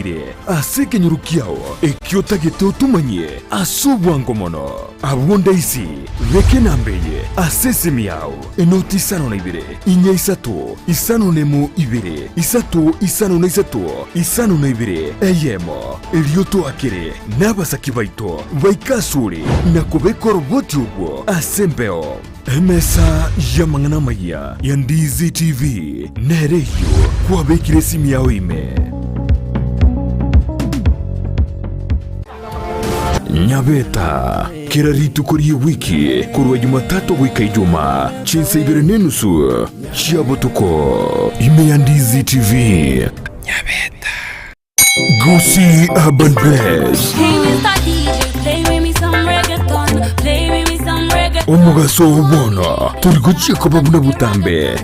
giakorekanire ase ekenyoro kiao ekio otagete otomanyie ase obwango mono. Abwo ndaisi, beka enamba eye ase esimi yao, enoti isano na ibere, inya isato, isano nemo ibere, isato isano na isato, isano na ibere, eyemo. Erio toakere nabasaki baito baike asore na kobeka oroboti orwo ase embeo. Emesa y'amang'ana amayia ya Ndizi TV nere eyio kwabekire esimi yao ime. Nyabeta kera rituko ri'ewiki korwa Jumatatu goika Ijumaa chinsa ibere nenusu chia botuko ime ya Ndizi TV. Nyabeta. Gusii Urban Blaze. Hey, Mr. DJ, play with me some reggaeton. Play with me some reggaeton. Omogaso oo bono tori gochia koba buna botambe.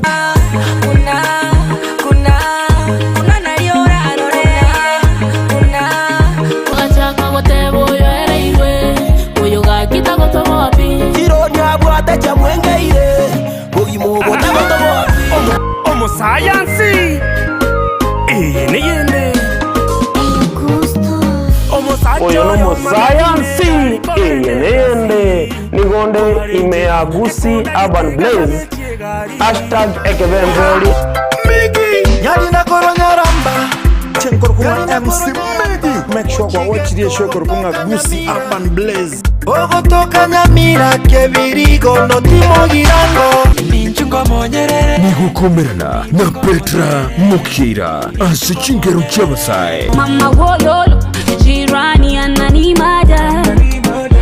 Ogachaka goteba oyo ereirwe, oyo gaki tagotoboa pi. Chiroria abwate chiamwengeire, bogima obo tagotoboa pi. Omosayansi, eye neyende. Omosacha Oyo oyo nomosayansi, eye neyende. Nigo nde ime ya Gusii Urban Blaze, hashtag ekebemberi. Nyarina korwa Nyaramba. Chenkorokwa MC Medi. Make sure kwa watch the show korokwa ng'a Gusii Urban Blaze. Ogotoka Nyamira Kebirigo notimogirango. Nigokomerana na Petra Mokeira ase chingero chi'abasae. Mama wololo, jirani ananimada,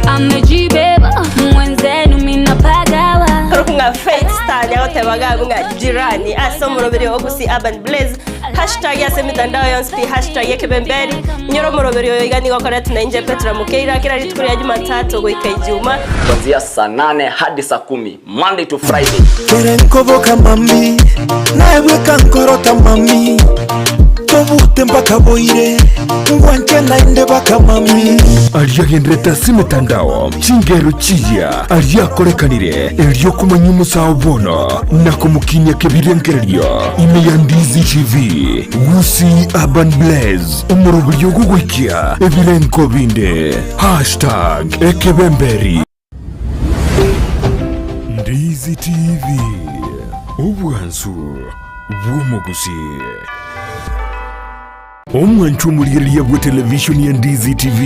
amejibeba mwenzenu minapagawa. Korokwa ng'a Faith Star niagoteba iga ng'a jirani ase omoroberi o Gusii Urban Blaze Hashtag ase emetandao yonsi pi hashtag ekebemberi. Inyora omoroberi oyo iga nigo okoretwa na inche Petra Mokeira kera rituko ria Jumatatu goika Ijuma. Kuanzia saa nane hadi saa kumi Monday to Friday. Kere nkoboka mami, naye bweka nkorota mami, tobute mpaka boire, ngwanche naende baka mami. Aria agenderete ase emetandao, chingero chiria aria akorekanire, erio komanya omosao bono na komokinia kebirengererio ime ya Ndizi TV, Gusii Urban Blaze, omoroberio ogogoikia ebirengo binde. Hashtag ekebemberi. Ndizi TV, obwansu bw'omogusii. Omwancho omorigereria bw'etelevishoni ya Ndizi TV,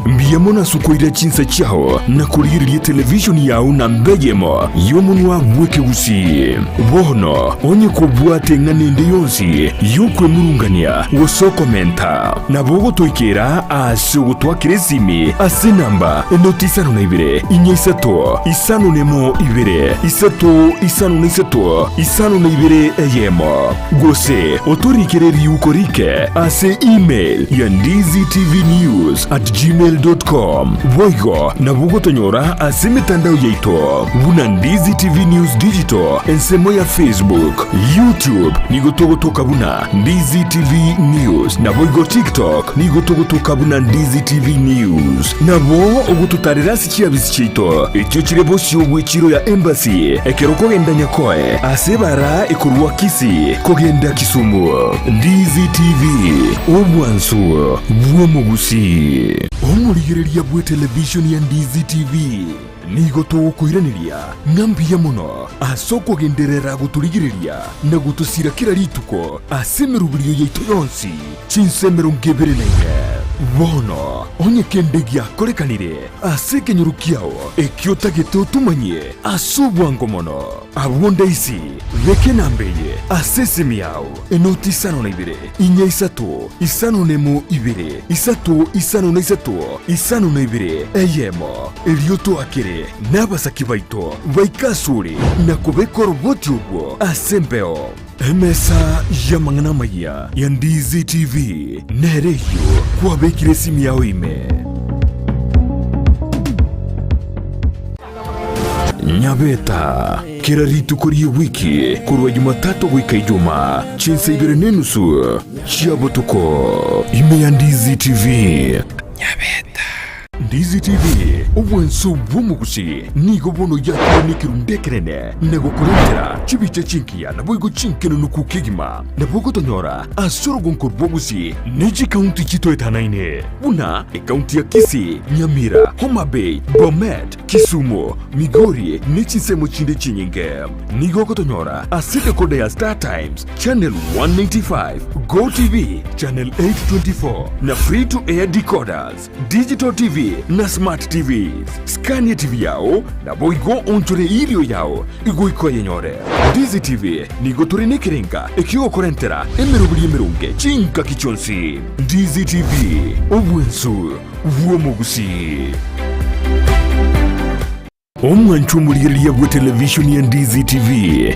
mbuya mono ase okoira chinsa chiao na korigereria etelevishoni yao namba eyemo y'omonwa bw'ekegusii. Bono onye kobwate eng'ana ende yonsi y'okwemurungania gose okomenta, nabo ogotoikera ase ogotwakera esimi ase enamba enoti isano na ibere, inya isato, isano nemo ibere, isato isano na isato, isano na ibere eyemo. Gose otorikere riuko rike ase email ya ndizitvnews at gmail dot com. Boigo nabo ogotonyora ase emetandao yaito buna Ndizi TV News Digital ensemo ya Facebook, YouTube nigo togotoka buna Ndizi TV News naboigo TikTok nigo togotoka buna Ndizi TV News. Nabo ogototarera ase chiabisi chiaito echio chire bosio bw'echiro ya Embassy ekero okogenda Nyakoe ase ebara ekorwa Kisii kogenda Kisumu. Ndizi TV, obwansu bw'omogusii. Omorigereria bw'etelevishoni ya Ndizi TV nigo togokoiraneria ng'a mbuya mono ase okogenderera gotorigereria na gotosira kera rituko ase emeroberio yaito yonsi chinsa emerongo ebere na ine. Bono onye kende giakorekanire ase ekenyoro kiao ekio otagete otomanyie ase obwango mono, abwo ndaisi beka enamba eye ase esimi yao, enoti isano na ibere, inya isato, isano nemo ibere, isato isano na isato, isano na ibere, eyemo, erio toakere nabasaki baito baike asore na kobeka oroboti orwo ase embeo. Emesa y'amang'ana amayia ya Ndizi TV nere eyio kwabekire esimi yao ime. Nyabeta kera rituko ri'ewiki korwa Jumatatu goika Ijumaa chinsa ibere nenusu chia botuko ime ya Ndizi TV. Nyabeta. Ndizi TV, obwanso bw'omogusi, nigo bono yakire nekerundu ekenene na gokorentera chibicha chingiya naboigo chinkenenuku kegima. Nabo ogotonyora ase orogonko rw'obosie ne chikaunti chitoetanaine buna ekaunti ya Kisii, Nyamira, Homa Bay, Bomet, Kisumu, Migori ne chinsemo chinde chinyinge. Nigo ogotonyora ase decoder ya Star Times, Channel 195, Go TV, Channel 824 na Free to Air decoders, Digital TV na Smart TVs. Skania TV yao naboigo onchore erio yao igoika oyenyore. Ndizi TV nigo tore nekerenga ekiogokorentera emeroberi emeronge chingaki chionsi. Ndizi TV, obwansu bw'omogusii. Omwanchwa omorigereria bwe televishoni ya Ndizi TV,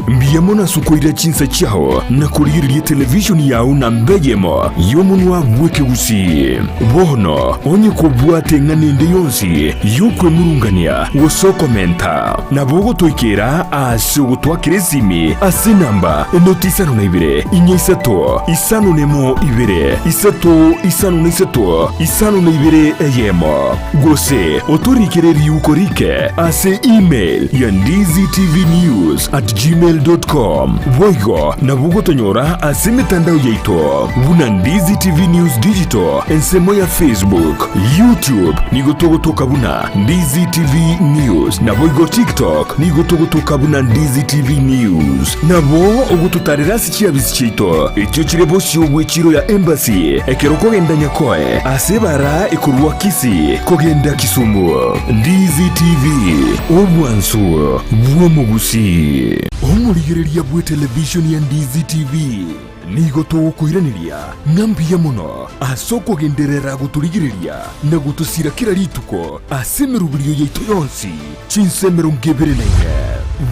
mbuya mono ase okoira chinsa chiao na korigereria televishoni yao namba eyemo y'omonwa bw'ekegusii. Bono onye kobwate eng'ana ende yonsi y'okwemurungania gose okomenta, nabo ogotoikera ase ogotwakera esimi ase enamba enoti isano na ibere, inya isato, isano nemo ibere, isato isano na isato, isano na ibere eyemo. Gose otorikere riuko rike ase email ya ndizitvnews@gmail.com. Boigo nabo ogotonyora ase emetandao yaito buna Ndizi TV News Digital ensemo ya Facebook, YouTube nigo togotoka buna Ndizi TV News naboigo TikTok nigo togotoka buna Ndizi TV News. Nabo ogototarera ase chiabisi chiaito echio chire bosio bw'echiro ya Embassy ekero okogenda Nyakoe ase ebara ekorwa Kisii kogenda Kisumu. Ndizi TV, obwansu bw'omogusii. Omorigereria bw'etelevishoni ya Ndizi TV nigo togokoiraneria ng'a mbuya mono ase okogenderera gotorigereria na gotosira kera rituko ase emeroberio yaito yonsi chinsa 24.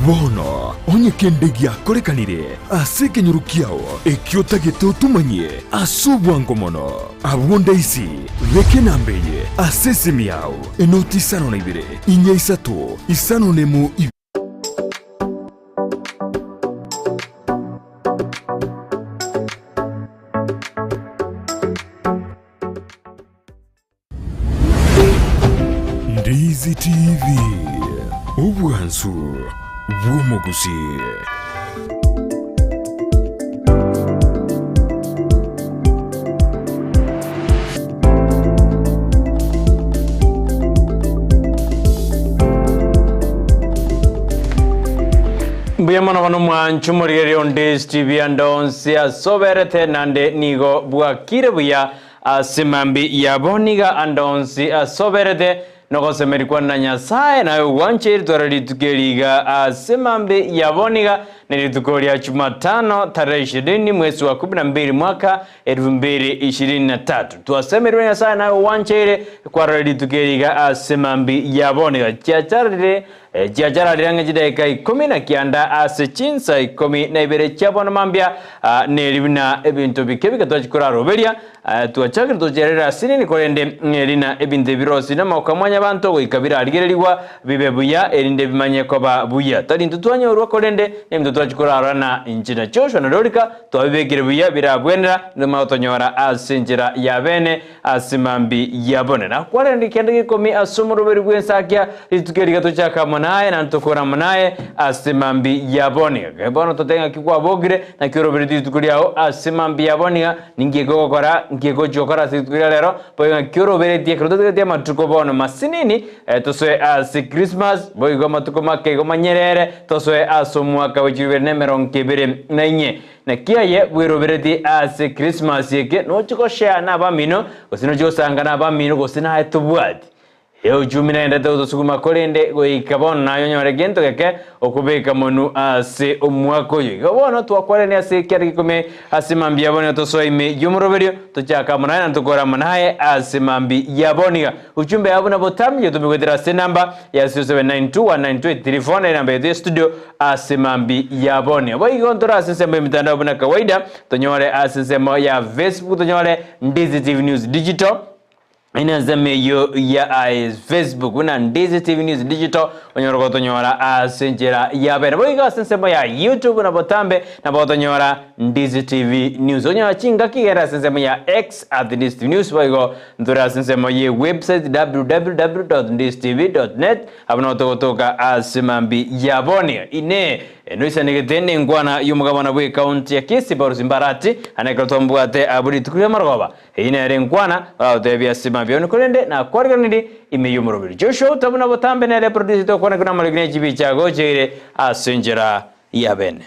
Bono onye kende giakorekanire ase ekenyoro kiao ekio otagete otomanyie ase obwango mono, abwo ndaisi beka enamba eye ase esimi yao, enoti isano na ibere, inya isato, isano nemo ibere. Ndizi TV, obwansu bw'omogusii. Mbuya mono bono mwanchu morigereria onde TV ande onsi ase oberete nande nigo bwakire buya Ase mambia yabo nigo ande onsi asoberete nogosemerigwa na Nyasae, naye ogwancheire tware rituko eri iga ase mambia yabo niga nerituko ria Jumatano tarehe ishirini mwezi wa kumi na mbili mwaka elfu mbili ishirini na tatu. Twasemerirwe na Nyasae naye ogwancheire kwarora rituko eri iga ase mambia yabo niga chiacharire Chiachararire ang'e chidaeka ikomi na kianda ase chinsa ikomi na ibere chia bono mambia, neri buna ebinto bike bike twachia koraroberia, twachakire tocherere asinini, korende neri na ebinto ebirosi namagoko a mwanyabanto goika birarigererigwa bibe buya, erinde bimanye koba buya. Tari intwe twanyorwa, korende nebinto twachia korarora na inche na Joshua na Dorika twabibekire buya birabwenera, nitomanye gotonyora ase enchera ya bene. Ase mambia yabone nakwarende kende gekomi ase omoroberi bw'ensakia, rituko eri gatochaka amo naye, na ntokore amo naye ase mambia yabone. Bono totebe ng'aki kwabokire, naki oroberetie rituko riao ase mambia yabone iga, ninki ekogokora, nki egochia gokora ase rituko ria rero, boigo ng'aki oroberetie ekero totigetie amatuko bono masinini, tosoe ase Christmas, boigo amatuko make igo manyerere, tosoe ase omwaka bwe chibere na emerongo ebere na inye. Naki aye bweroberetie ase Krismasi eke nochie goshare nabamino, gose nochie gosanga nabamino, gose naye tobwati euchumi naendete gotosuguma korende goika bono naye onyore gento geke okobeka monwe ase omwaka oyo. Igo bono twakwarania ase ekiara gekome ase mambia bono tosoe ime y'omoroberio tochake amo naye na tokore amo naye ase mambia ya bono iga. Uchumbe yao buna botambe yotomi goetera ase enamba ya 0792192834 na enamba yaito ya studio ase mambi ya bone. Boigo ntore ase ensemo y'emitandao buna kawaida, tonyore ase ensemo ya Facebook tonyore Ndizi TV News Digital, Ensemo eyio ya Facebook buna Ndizi TV News Digital onyore gotonyora ase enchera ya bene. Boigo ase ensemo ya YouTube na botambe nabo gotonyora Ndizi TV News. Onyora chingaki genda ase ensemo ya X at Ndizi TV News boigo ntore ase ensemo ye website www.ndizitv.net abwo nabo togotoka ase mambi ya boni. Inee noisanegete nenkwana y'omogabana bw'ecounty ya Kisii Paul Simbarati ane ekero twamobwate abwo rituko ri'amarogoba Eyio nere enkwana bagotebia ase mambia korende nakwariganirie ime y'omoroberi. Joshua Utabu na botambe nere producer tokwana kuna amariko ne chibicha agocheire ase enchera ya bene.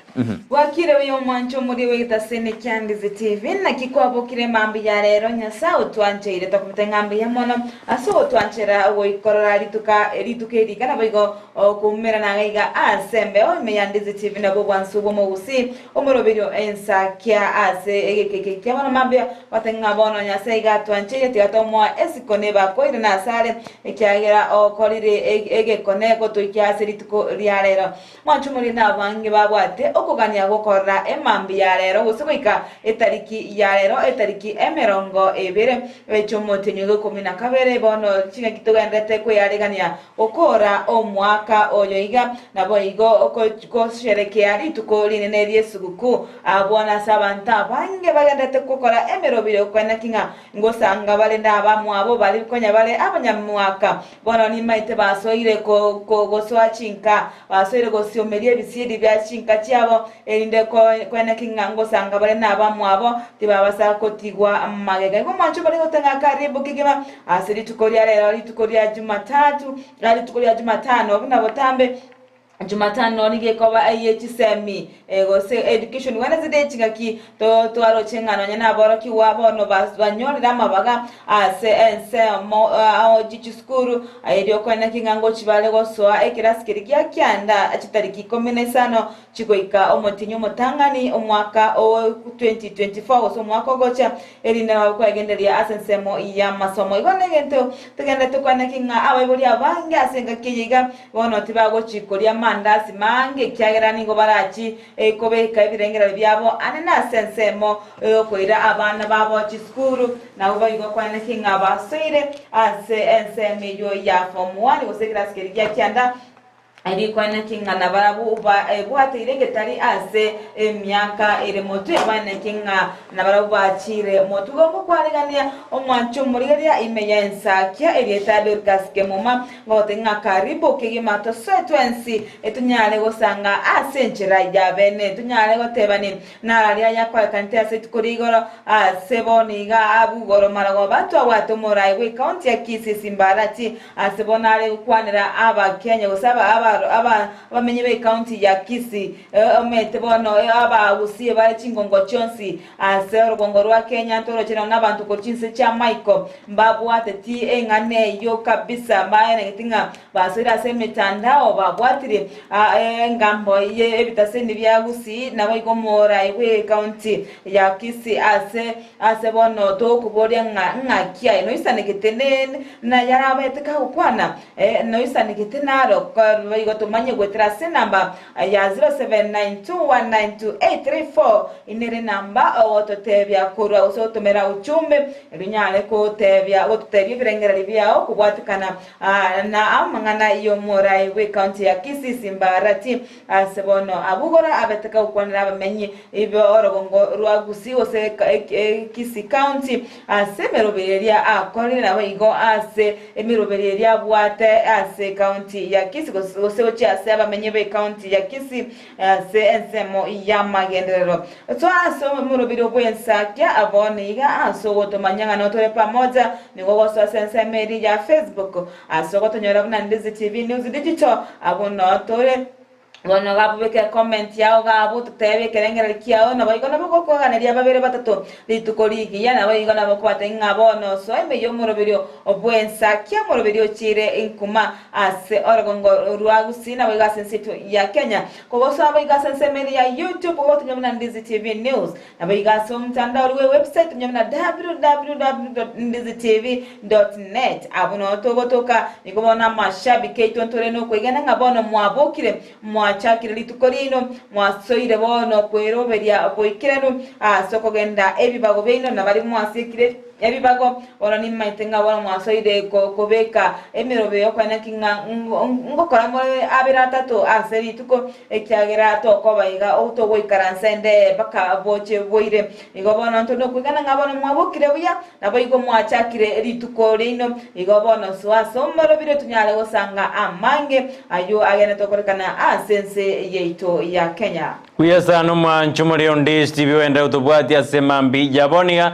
Bwakire buya omwancho omoria bw'egetaseni kia Ndizi TV, naki kwabokire mambia ya rero Nyasae otwancheire tokobete ng'a mbuya mono ase ogotwanchera goikorora rituka rituko eri iga naboigo Okoumera iga ase embeo ime ya Ndizi TV nabwo obwansu bw'omogusii omoroberio ensakia ase egeka eke kia bono mambia bateba ng'a bono Nyasae iga atwancheire tiga tomoa esiko nebakoire nasare ekiagera okorire egekone gotoikia ase rituko ria rero. Mwanche more nabange babwate okogania gokorora emambia ya rero gose goika etariki ya rero etariki emerongo ebere ech'omotienyi o ikomi na kabere bono chingaki togenderete kwearegania Gokoora omwaka oyo iga, naboigo gosherekea rituko rinene ri'esuguku. Abwo nase abanto abange bagenderete gokora emerobio y'okoeneki ng'a ngosanga bare nabamwabo baria konya bare abanyamwaka. Bono nimaete basoire gosoa chinka, basoire gosiomeria ebisieri bia chinka chiabo, erinde koeneki ng'a ngosanga bare nabamwabo, tibabasa gotigwa magega. Igo mwanche bare goteng'a karibu kegima Ase rituko ria rero, rituko ria Jumatatu, na rituko ria Jumatano, buna botambe, Jumatano nigo ekoba eye chisemi gose education Wednesday chingaki to twaroche ng'a nonye naborokigwa bono banyorire amabaga ase ensemo ao chisukuru erio okoeneki ng'a ngochi bare gosoa ekerasi keria gia kianda chitariki ikomi na isano chigoika omotienyi omotang'ani omwaka o 2024 gose omwaka ogocha Erinde babe kwegendereria ase ensemo y'amasomo. Igo negento togenderete kwaneki ng'a abaibori abange ase engaki eye iga bono tibagochi koria amandasi mange ekiagera nigo barachi kobeka ebirengererio biabo ane nase ensemo yokoira abana babo chisukuru. Nabo boigo kwaneki ng'a basoire ase ensemo eyio ya form one gose ekerasi keria gia kianda. Rikwana ki ng'a nabarabwo baebwateire egetari ase emiaka ere motwe, bane ki ng'a nabarabwo bachiire motwe gokwaregania omwancho omorigereria ime y'ensakia erieta Dorcas Kemuma, ngote ng'a karibu kegima tosoe twensi tonyare gosanga ase enchera ya bene, tonyare gotebani nararia ayakorekanete ase rituko ria igoro ase bono iga abwo igoro marogoba twabwate omorai bw'ecounty ya Kisii Simbarati Ase bono are gokwanera Abakenya gose abamenyi b'ecounty ya Kisii, omanyete bono Abagusii bare chingongo chionsi ase orogongo rwa Kenya ntoroche nonya nabanto korwa chinse chia maiko mbabwateti eng'ana eyio kabisa mbaenegeti ng'a basoire ase emetandao babwatire engambo ye ebitaseni bia Gusii naboigo omorai bw'ecounty ya Kisii ase ase bono tokoboria ng'a ng'aki aye noisanegete ne Na yarabete kagokwana, noisanegete naro, igo tomanye goetera ase enamba ya 0792192834 inere enamba ogototebia korwa gose gotomera uchumbe erio onyare gotebia gototebia ebirengererio biao kobwatekana na amang'ana y'omorai bw'ecounty ya Kisii Simba Arati Ase bono abwo abete kagokwanera abamenyi b'orogongo rwa Gusii gose Kisii County ase emeroberi eria akorire naboigo ase emeroberi eria abwate ase ecounty ya Kisii gose gochia ase abamenyi b'ecounty ya Kisii ase ensemo y'amagenderero. Soa ase omoroberi bw'ensakia bono iga ase ogotomanya ng'a notore pamoja nigo ogosoa ase ensemo eria ya Facebook Ase ogotonyora buna Ndizi TV News Digital, abwo noo tore. Bono gabobeke ecomment yao gabu totebie ekerengererio kiao naboigo nabo gokoganeria babere batato rituko rigiya naboigo nabo kobate ng'a bono soa ime y'omoroberio bw'ensakia omoroberio ochiire inkuma ase orogongo rwa Gusii naboigo ase ense yaito ya Kenya. Kogosoa boigo ase ensemo ere ya YouTube gotonya buna Ndizi TV News Naboigo ase omotandao oria bwe website onye buna www.ndizitv.net. Abwo noo togotoka, nigo bono amashabiki aito ntore nokoigena ng'a bono mwabokire, mwachakire rituko riaino, mwasoire bono kweroberia boikeranu ase okogenda ebibago biaino na baria mwasiekire. Ebibago, bono nimaete ng'a bono mwasoire kobeka emerobe y'okoena ki ng'a ngokora more abere atato ase rituko, ekiagera tokoba iga togoikaransa ende mpaka boche boire. Igo bono ntore nokwegena ng'a bono mwabokire buya, naboigo mwachakire rituko riaino. Igo bono soa ase omorobire tonyare gosanga amange ayio agenderete gokorekana ase ense yaito ya Kenya. Buya sana omwancho more onde Steve oende otobwati ase mambi yaboniga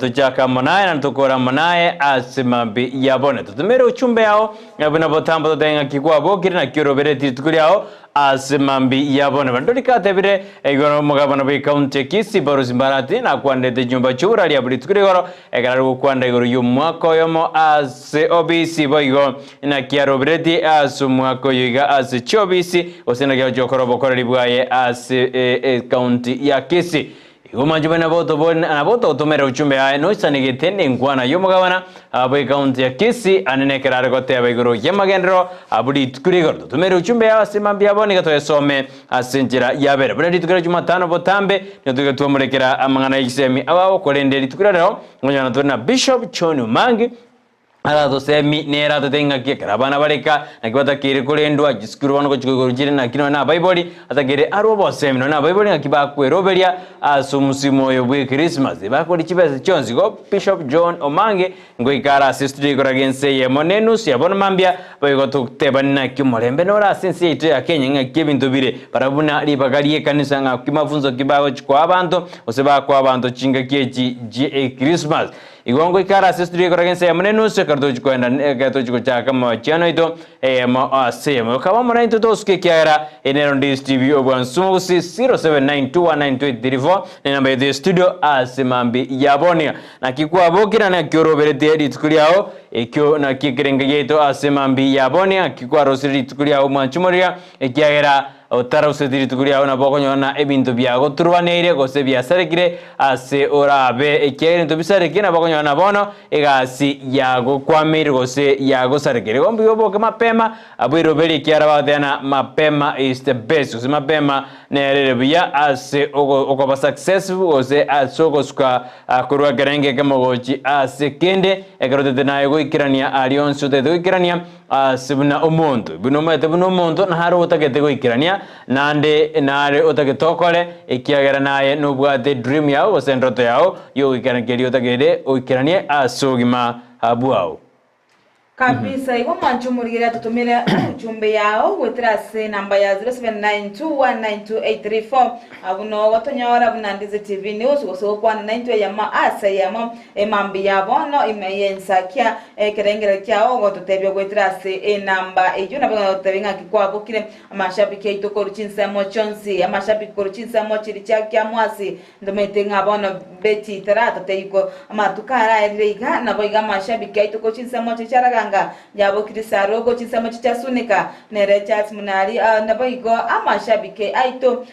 Tochaka amo naye na tokore amo naye ase mabi ya bono. Totomere ochumbe yao buna botambo totebe ng'aki kwabokire naki orobereti rituko riao ase mambi ya bono. Bandorika atebire igoro omogabana bwe county ya Kisii Barus Mbarati nakwanderete chinyomba chi'oboraria bwe rituko rigoro ekero are gokwanera igoro y'omwaka oyomo ase obisi boigo naki arobereti ase omwaka oyo iga ase chiobisi gose naki agochia gokora obokoreri bwaye ase ecounty ya Kisii. Igo mwanche bwe nabo totomere ochumbe aye noisanegete nenkwana y'omogabana bw'ecounty ya Kisii ane nekero are goteba igoro y'amagenderero abwo rituko rigoro. Totomere ochumbe yao ase mambia abo nigo toyesome ase enchera yabere. Buna rituko ria Jumatano botambe nigo toiga twamorekera amang'ana y'echisemi abao korende rituko ria rero ngonyora tore na Bishop John Omangi Aratosemi nere atotebie ng'aki ekero abana bareka, naki batakeire korendwa, chisukuru bono gochika igoro chire naki nonya na abaibori, atakeire arwe obosemi nonya na abaibori ng'aki bakweroberia ase omosimo oyo bwe Christmas. Bakori chibesa chionsi igo Bishop John Omange ngoika are ase estudio ikoraga ense eyemo na enusu ya bono mambia boigo totebani naki omorembe nore ase ense yaito ya Kenya ng'aki ebinto bire barabwo buna ribaga ri'ekanisa ng'aki mafunzo ki bagochi koa abanto gose bakoa abanto chingaki echi chie Christmas. Igo ngoika are ase estudio ekoraga ense eyemo na enusu ekero tochi koenda ekero tochi gochaka amachiano aito eyemo ase eyemo. Kaba amo naintwe tosuke ekiagera eye nero Ndizi TV obwansu mogusi 0792192834 nenamba yaito ya estudio ase mambi ya bonia. Naki kwabokire na naki oroberetie rituko riao ekio nakio ekerengo giaito ase mambi ya bonia naki kwarosirie rituko riao mwanchi moriria ekiagera Otaroseti rituko riao nabo okonyora na ebinto biagoturubaneire gose biasarekire ase orabe, ekiagera ebinto bisarekire nabo okonyora na bono egasi yagokwameire gose yagosarekire. Igo mbuya oboke mapema abwo eroberi ekiagera bagoteba na mapema is the best gose mapema nere ere buya ase okoba successful gose ase ogosuka korwa ekerengo ekemo gochi ase kende ekero otete naye goikerania aria onsi otagete goikerania Ase buna omonto, buna omanyete buna omonto nare otagete goikerania, naende nare otagete okore, ekiagera naye nobwate edream yao gose endoto yao yogoikerania keria otagete oikeranie ase obogima bwao. Kabisa igo mwanche omorigereria atotomere ujumbe yao goetera ase enamba ya 0792192834 Abwo nogotonyora buna Ndizi TV News gose gokwana naintwe eyemo ase eyemo emambia bono ime y'ensakia ekerengererio kiao ogototebia goetera ase enamba eyio nabo egototebia ng'aki kwabokire amashabiki aito korwa chinsemo chionsi amashabiki korwa chinsemo chiria chia kiamwasi ntomanyete ng'a bono Betty taratotebia ko amatuko araerire iga nabo iga amashabiki aito korwa chinsemo chiria chiaraganga Yabokire Sarogo chinsemo chichasuneka, nere Charles Munari, naboigo amashabiki aito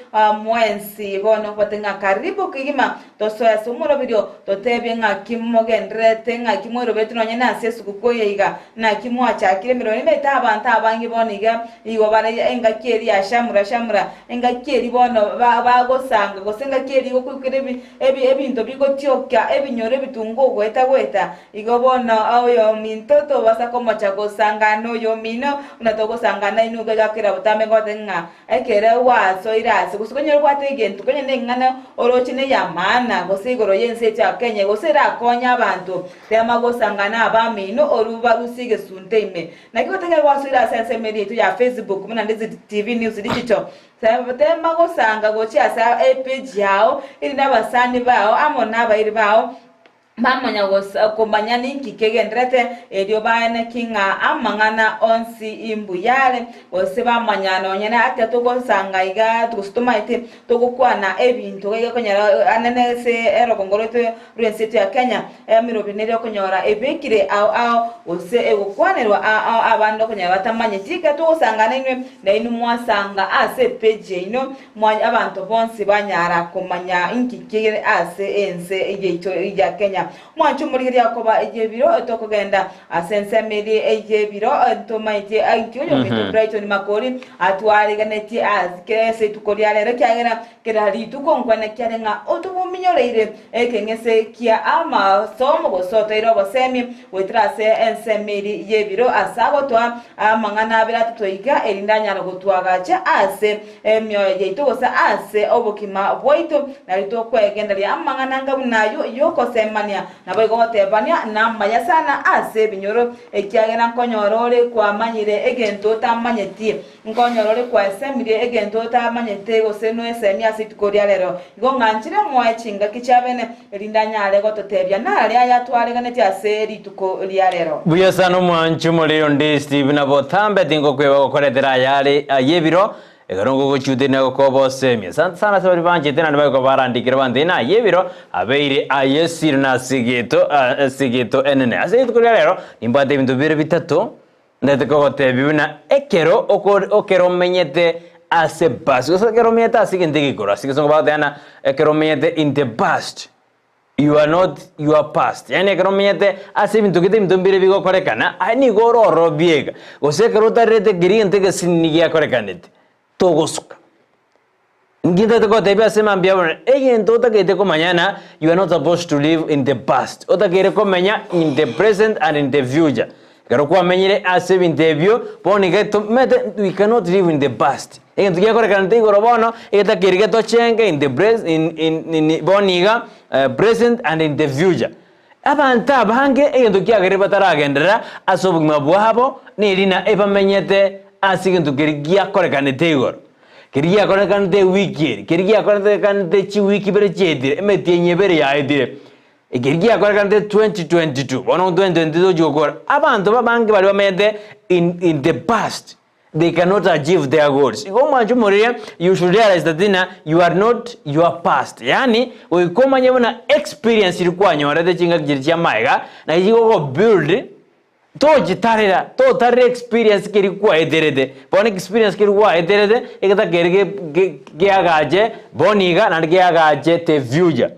mwensi bono bate ng'a karibu kegima tosoe ase omoroberio totebie ng'aki mogendererete ng'aki mwerobereti nonye nase esuguku eye iga naki mwachakire emeremo nimaete abanto abange bono iga igo bare engaki eria ya shamra shamra engaki eria bono bagosanga gose engaki eria gokoikera ebinto bigotioka ebinyoro ebitunguo goeta goeta Igo bono oyominto tobasa komocha gosangana oyomino, buna togosangana inwe iga kera botambe ngote ng'a ekere gwasoire ase, gose konyora obwate egento, konya neng'ana oroche ney'amaana, gose igoro y'ense eche ya Kenya, gose erakonye abanto, tema gosangana abamino orwu barusie egesunte ime. Naki gote ekero gwasoire ase ensemo eria yaito ya Facebook buna Ndizi TV News Digital, tema gosanga gochia ase epage yao, erinde abasani bao amo nabairi bao, Bamanya komanya ninki kegenderete, erio baeneki ng'a amang'ana onsi imbuya are, gose bamanya nonya ake togosanga iga gose tomaete togokwana ebinto iga konyora anene ase erogongo rwaito rw'ense yaito ya Kenya, emeroberio nere okonyora ebekire ao ao gose egokwanerwa ao ao abande okonyora batamanyeti. Ekero togosangana inwe, nainwe mwasanga ase epage yaino Mwanyabanto bonsi banyara komanya inki kere ase ense yaito ya Kenya. Kenya. Mwanche omorigereria okoba ey'ebiro tokogenda ase ensemo eria ey'ebiro ntomaetie inki oyominto Brighton Makori atwareganetie ase rituko ria rero ekiagera kera rituko nkwane kiare ng'a otobominyoreire ekeng'ese kia amasomo gose otoire obosemi goetera ase ensemo eria y'ebiro ase agotoa amang'ana abere atato iga erinde anyare gotwagacha ase emioyo yaito gose ase obogima bwaito, nario tokwegendereria amang'ana anga buna ayio y'ogosemania, naboigo gotebania namaya sana ase ebinyoro, ekiagera nkonyora ore kwamanyire egento otamanyeti, nkonyora ore kwesemirie egento otamanyete gose noesemie ase rituko ria rero. Igo ng'anchire moe chingaki chiabene, erinde anyare gototebia nare aya twareganetie ase rituko ria rero. Buya sana omwanchi omoriri onde Steve na botambe tingokweba gokoretera ayare ayebiro ekero ngogochuteria na gokoba osemia. Asante sana ase baria banchete naende bagoka barandikire bantebie na ayebiro abeire ayesire na asegeto asegeto enene. Ase rituko ria rero nimbwate ebinto bibere bitato ndete kogotebia buna ekero oko ekero omenyete ase bus gose ekero omenyete ase egento egekoro ase egesongo bagoteba ng'a ekero omenyete in the past. You are not your past. Yaani ekero omenyete ase ebinto gete ebinto mbire bigokorekana, aye nigo ore ororo bieka. Gose ekero otarerete keria egento egesinini giakorekanete, togosuka. Inki ntagete kogotebia ase mambia bono, egento otagete komanya na you are not supposed to live in the past. Otakeire komenya in the present and in the future. Ekero kwamenyire ase ebinto ebio, bono iga tomanyete we cannot live in the past. Egento giakorekanete igoro bono, egetakeri getochenge in the pres in in in bono iga present and in the future. Abanto abange egento kiagerire bataragenderera ase obogima bwabo, neri na ebamenyete ase egento keria giakorekanete igoro. Keria giakorekanete ewiki eri, keria giakorekanete chiwiki ibere chiaetire, emetienyi ebere yaetire. Ekeri giakorekanete 2022, bono 2022 tochi gokora, abanto babange baria bamenyete in in the past, they cannot achieve their goals. Igo omwancho omorire, you should realize that ng'a you are not your past, yaani goika omanye buna experience riria kwanyorete chingaki chiria chia magega, nachi chigogo build Tochitarera, totarera experience keria kwaeterete, bono experience keria gwaeterete, egetakeri ge ge geagache bono iga naende geagache the future.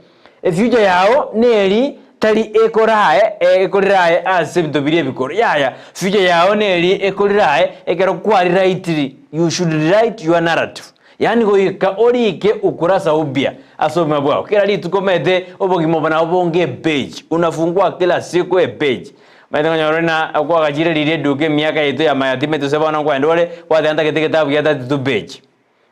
Efuture yago neri tari ekorae ekorirae ase ebinto biria ebikoro, yaya, future yago neri ekorirae ekero kwariraitiri, you should rewrite your narrative. Yaani goika orike ukurasa upya ase obogima bwao. Kera rituko omanyete obogima obo nabo bonge epage, unafungua kila siku epage. Omanyete nkonyora ore na kwagachire riria eduka emiaka yaito ya mayatima gose bono nkoenda ore gwateba ntagete egetabu gia 32 page,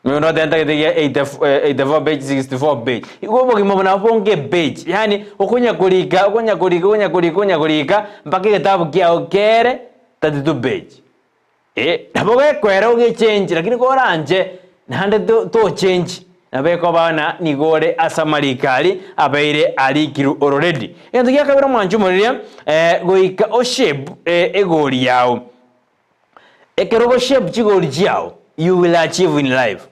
omonto ogoteba ntagete gia 84 page, 64 page. Igo obogima obo nabo bonge epage, yaani okonya korika okonya korika okonya korika okonya korika mpaka egetabu kiago kere 32 page. Eh, nabo gekoera ogechenchi, lakini koranche naende to tochenchi, nabo ekoba ng'a nigo ore ase amariko aria abeire arikirwe already. Egento gia kabere omwancho omoriria, goika oshape egori yao. Ekero ogoshape chigori chiao, you will achieve in life.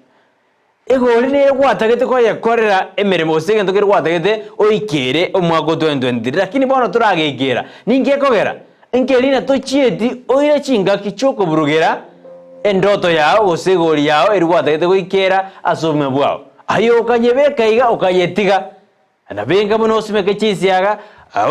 Egori nere gwatagete koyekorera emeremo gose egento kere gwatagete oikere omwaka o 2023 lakini bono torageikera. Ninki ekogera? Nkeri na tochieti oire chingaki chiokoburugera endoto yao gose egori yao eri gwatagete goikera ase obogima bwao. Aye okanyebeka iga okayetiga. Na benga buna osimeke chinsiaga,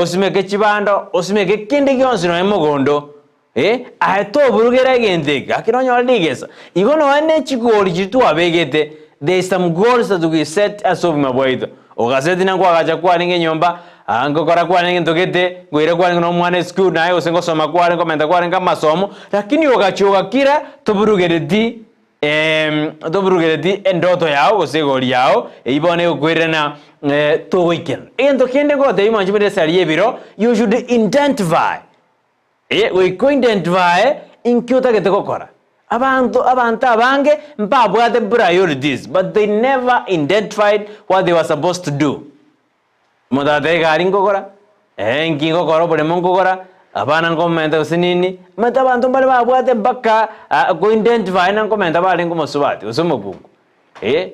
osimeke chibando, osimeke kende gionsi nonya mogondo, eh, aye toburugera egento eke, gaki nonyore rigesa. Igo nonya ne chigori chiria twabegete, there is some goals that we set ase obogima bwaito. Ogaseti na nkoagacha kwarenge enyomba, aa nkokora kwarenge egento gete, nkoira kwarenge na omwana esukuru naye gose ngosoma kware nkomenta kwarenge amasomo, lakini ogachia ogakira toburugereti Toburugereti endoto yao gose egori yao, eyio bono egokoirana togoikerana. Egento kende ngotebia mwanche buna esari y'ebiro, you should identify. Eh, goika oidentify inki otagete gokora. Abanto abanto abange mbabwate priorities but they never identified what they were supposed to do. Omonto agateba egari nkogora, eh, inki ngokora oboremo nkogora, abana nkomenta gose nini, omanyete abanto mbare babwate mpaka ko identify na nkomenta barenge omosubati gose omokungu, eh,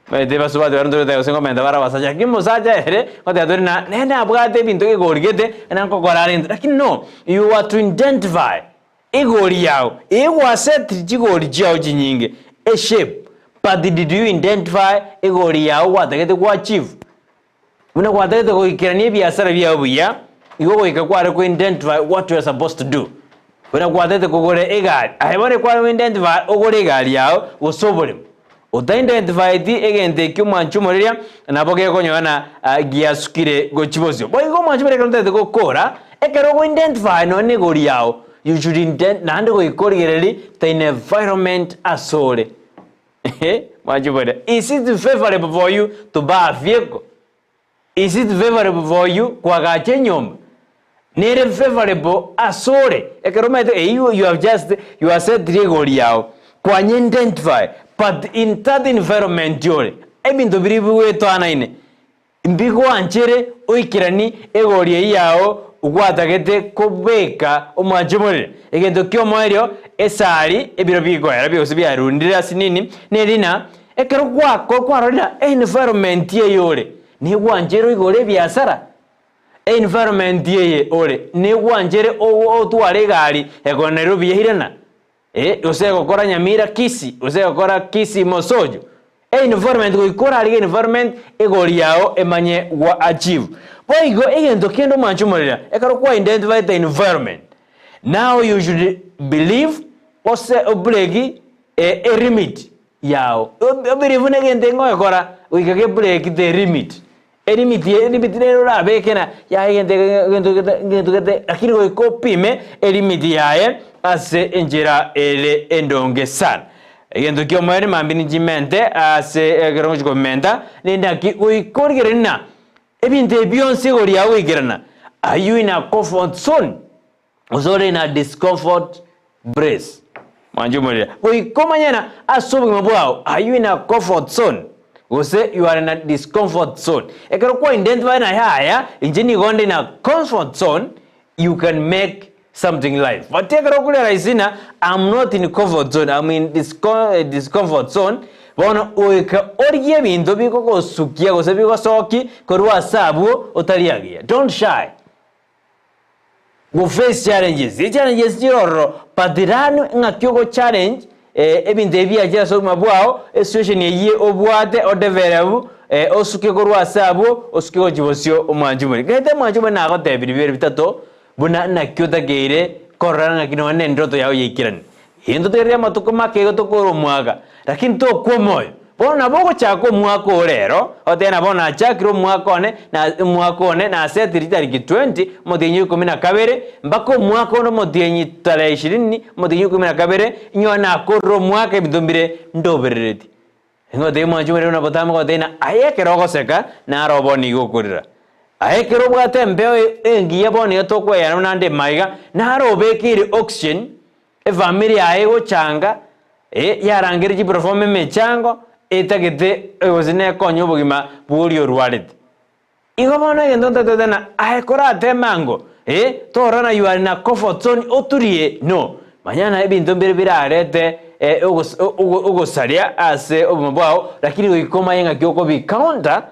omanyete basubati baria ntorigoteba gose nkomenta bare abasacha, lakini omosacha ere, ngoteba tore na nere nabwate ebinto egori gete, na nkokora are lakini no, you are to identify egori yago, eye gwasetiri chigori chiao chinyinge, eshape, but did you identify egori yago gwatagete go achieve? Buna gwatagete goikerania ebiasara biao buya, igo goika kware ko identify what you are supposed to do. Buna gwatagete kogora egari, aye bono ekware go identify ogore egari yao gose oboremo. Ota identifyeti egento ekio omwanchi omoreria nabo gekonyora na giasukire gochia bosio. Boigo omwanchi omoreria ekero otagete gokora, ekero ogo identify nonye na egori yao, you should ident naende goika origereria the environment ase ore. Mwanchi omoreria, is it favourable for you to buy a vehicle? Is it favourable for you koagacha enyomba? Nere favourable asore ekero omanyete eywo you have just you have set rigori yao kwanya identify but in that environment ore ebinto biria bigwetanaine mbigoanchere oikerani egori eyio yao gwatagete kobeka omwanche omorere. Egento kia omoerio esari ebiro bigoera gose biarundire ase nini neri ng'a Ekero gwako kwarorire environment eye ore, negwanchere oigore ebiasara? Environment eye ore, negwanchere otware egari ekogenda Nairobi yairana? Eh, gose egokora Nyamira Kisii, gose egokora Kisii Mosocho? Environment goika orarigie environment egori yao emanye gwa achieve. Boigo egento kende omwanche omorera, ekero kwa identified the environment, now you should believe ose obreki elimit yao. Obelieve buna egento eke ngogekora goika ge break the limit. Elimit elimit nere orabeke na yaya egento eke egento gete egento gete lakini goika opime elimit yaye ase enchera ere endonge sana. Egento kia omoerio mambia ninchimente ase ekero ngochia komenta, rende naki goika origereria ng'a ebinto ebi bionsi igoro riao goikerana, are you in a comfort zone? Gose ore in a discomfort place. Mwanche omorere. Goika omanye ng'a ase obogima bwao, are you in a comfort zone? Gose you are in a discomfort zone. Ekero kwa identify ng'a yaya, inche nigo nde in a comfort zone, you can make something life. But ekero okorealize ng'a I'm not in comfort zone, I'm in discomfort zone, bono goika origie ebinto bigogosukia gose bigosoki korwa ase abwo otari agiya. Don't shy. Go face challenges, echallenges chire ororo but learn ng'aki ogo challenge ebinto ebi biachire ase obogima bwao, esituation eyio obwate o develop osuke korwa ase abwo osuke gochia bosio omwanchi omonene. Gete omwanchi omonene nagotebirie bibere bitato buna naki otakeire korora ng'aki nonye na endoto yao yaikerane. Intwe toirire amatuko make igo tokore omwaka, lakini tokwa omoyo. Bono nabo ogochaka omwaka oo rero, otebe ng'a bono nachakire omwaka one, na omwaka one nasetire chitariki 20, omotienyi o ikomi na kabere, mpaka omwaka onde omotienyi tarehe ishirini, omotienyi o ikomi na kabere, inyore nakorire omwaka ebinto mbire ndoberereti. Ngotebia mwanche omorero na botambe ngotebia ng'a aye ekero ogoseka naro bono iga okorera. Aye ekero obwate embeo engiya bono iga tokoeyana buna ande maiga, naro obekeire oxygen, efamiri yaye egochanga, eh, yarangeire chiperform emechango, etagete gose nekonye obogima bwa oria orwarete. Igo bono egento ntatete ng'a aye korateme ango, eh, torora ng'a you are in a comfort zone oturie, no. Manya ng'a ebinto mbire birarete ogos ogosaria ase obogima bwao, lakini goika omanye ng'aki okobi counter,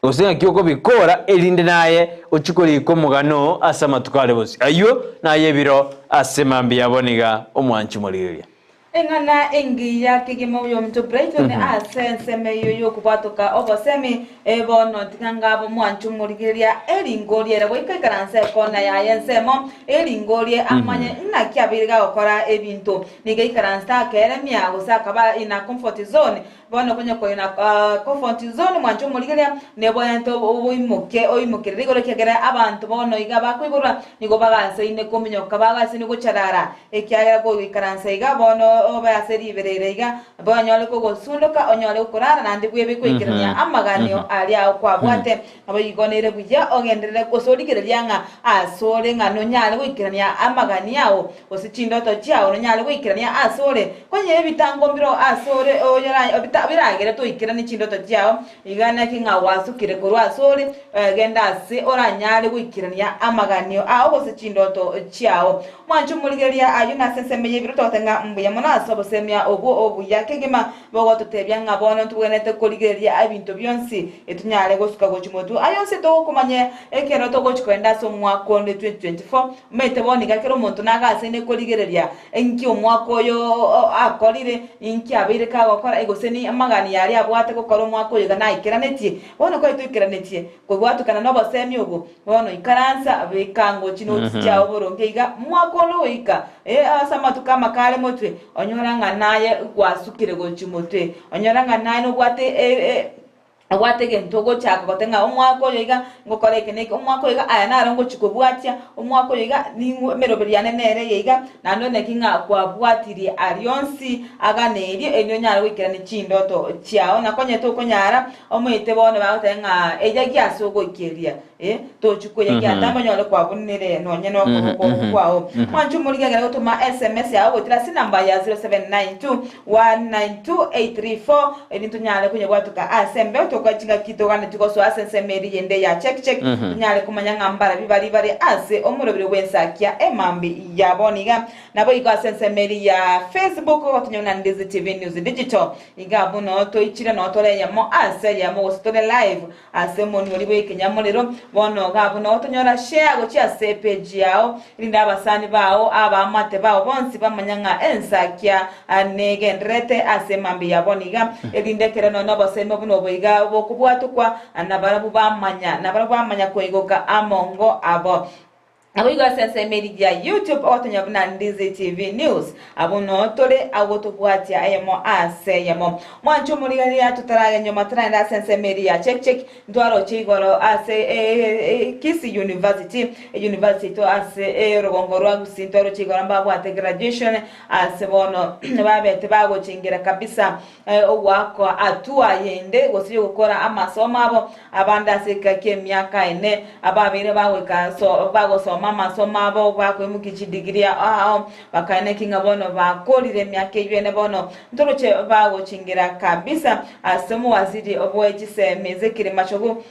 gose ng'aki okobikora erinde naye ochie korika omogano oo ase amatuko are bosio. Ayio naye ebiro ase mambia yabo niga omwanchi morigereria. Eng'ana engiya kegima oyominto Brighton ase ensemo eyio y'okobwatoka obosemi, ee bono tiga ngabe omwancho omorigereria eringoria ere goika ikaranse ekona yaye ensemo, eringorie amanye inaki abeire gagokora ebinto. Nigo aikaranse akeremia gose akaba in a comfort zone, Bono konya koina comfort zone mwanche omorigereria neboente oimoke oimokerere igoro ekiagera abanto bono iga bakoiborwa nigo bagansaine kominyoka bagansaine gocharara ekiagera kogoikaransa iga bono obe ase riberera iga banyore kogosundoka onyore gokorara naende bwebe koikerania amaganio aria ao kwabwate. Naboigo nere buya ogenderere gose origereria ng'a asore ng'a nonyare goikerania amaganio ao gose chindoto chiao nonyare goikerania asore, konya ebitango mbireo asore oyora biragere toikeranie chindoto chiao, iga naki ng'a gwasukire korwa asore, genda ase oranyare goikerania amaganio ao gose chindoto chiao. Mwanche omorigereria ayio nase ensemo y'ebiro togote ng'a mbuya mono ase obosemia obwo obuya kegima bogototebia ng'a bono ntobwenerete korigereria ebinto bionsi etonyare gosuka gochia motwe. Aya onsi togokomanya ekero togochia kogenda ase omwaka onde 2024, Omanyete bono iga kera omonto nagasaine korigereria inki omwaka oyo akorire, inki abeire kagokora, gose ni. amagani aria abwate gokora omwaka oyo iga naikeranetie. Bono kwari toikeranetie kobwatukana nobosemi obo, bono ikaransa, beka ngochi notes chiao boronge iga, omwaka onde ogoika, eh, ase amatuko amake are motwe, onyora ng'a naye gwasukire gochia motwe, onyora ng'a naye nobwate e- obwate egento ogochaka goteba ng'a omwaka oyo iga ngokora eke na eke, omwaka oyo iga aya naro ngochia kobwatia, omwaka oyo iga ning'o emeroberi yane nere eye iga, naende oneki ng'a kwabwatirie aria onsi aganerie erio onyare goikerania chindoto chiao. Na konya tokonyara, omoite bono bagoteba ng'a eyagia ase ogoikeria, eh, tochia koyagia atambe onyore kwabunire nonye na okoboko oko kwao. Mwanche omorige ekero gotoma sms yao goetera ase enamba ya 0792 192834 erio tonyare konyebwatoka ase embeo tokoe chingaki toganetie gosoa ase ensemo eria yende ya check check tonyare komanya ng'a mbarabi baria bare ase omorobiri bw'ensakia emambi ya bono iga. Naboigo ase ensemo eria ya Facebook ogotonya buna Ndizi TV News Digital iga abwo noo toichire noo tore eyemo ase eyemo gose tore live Ase omonwa bw'ekenyamorero, bono iga abwo nao tonyora share gochia ase epage yao, erinde abasani bao, abaamate bao bonsi bamanya ng'a ensakia negendererete ase mambia ya bono iga, erinde ekero nonya obosemi buna obo iga bokobwatokwa, nabarabwo bamanya, nabarabwo bamanya koigoka amongo abo. Naboigo ase ensemo eria ya YouTube ogotonya buna Ndizi TV News. Abwo noo tore agwo tobwatia eyemo ase eyemo. Mwanche omorigereria totarage nyuma toraende ase ensemo eria ya Check Check ntwaroche igoro ase Kisii University, University yaito ase orogongo rwa Gusii ntwaroche igoro mbabwate graduation ase bono babete bagochengera kabisa Ogoakwa hatua yende gose y'ogokora amasomo abo, abande ase ekika ki'emiaka ene, ababeire bagoika so bagosoma amasomo abo bakoimokia chidigiri ao, bakaeneki ng'a bono bakorire emiaka eyio ene bono ntoroche bagochingera kabisa ase omowaziri bwe chisemi Ezekiel Machogu.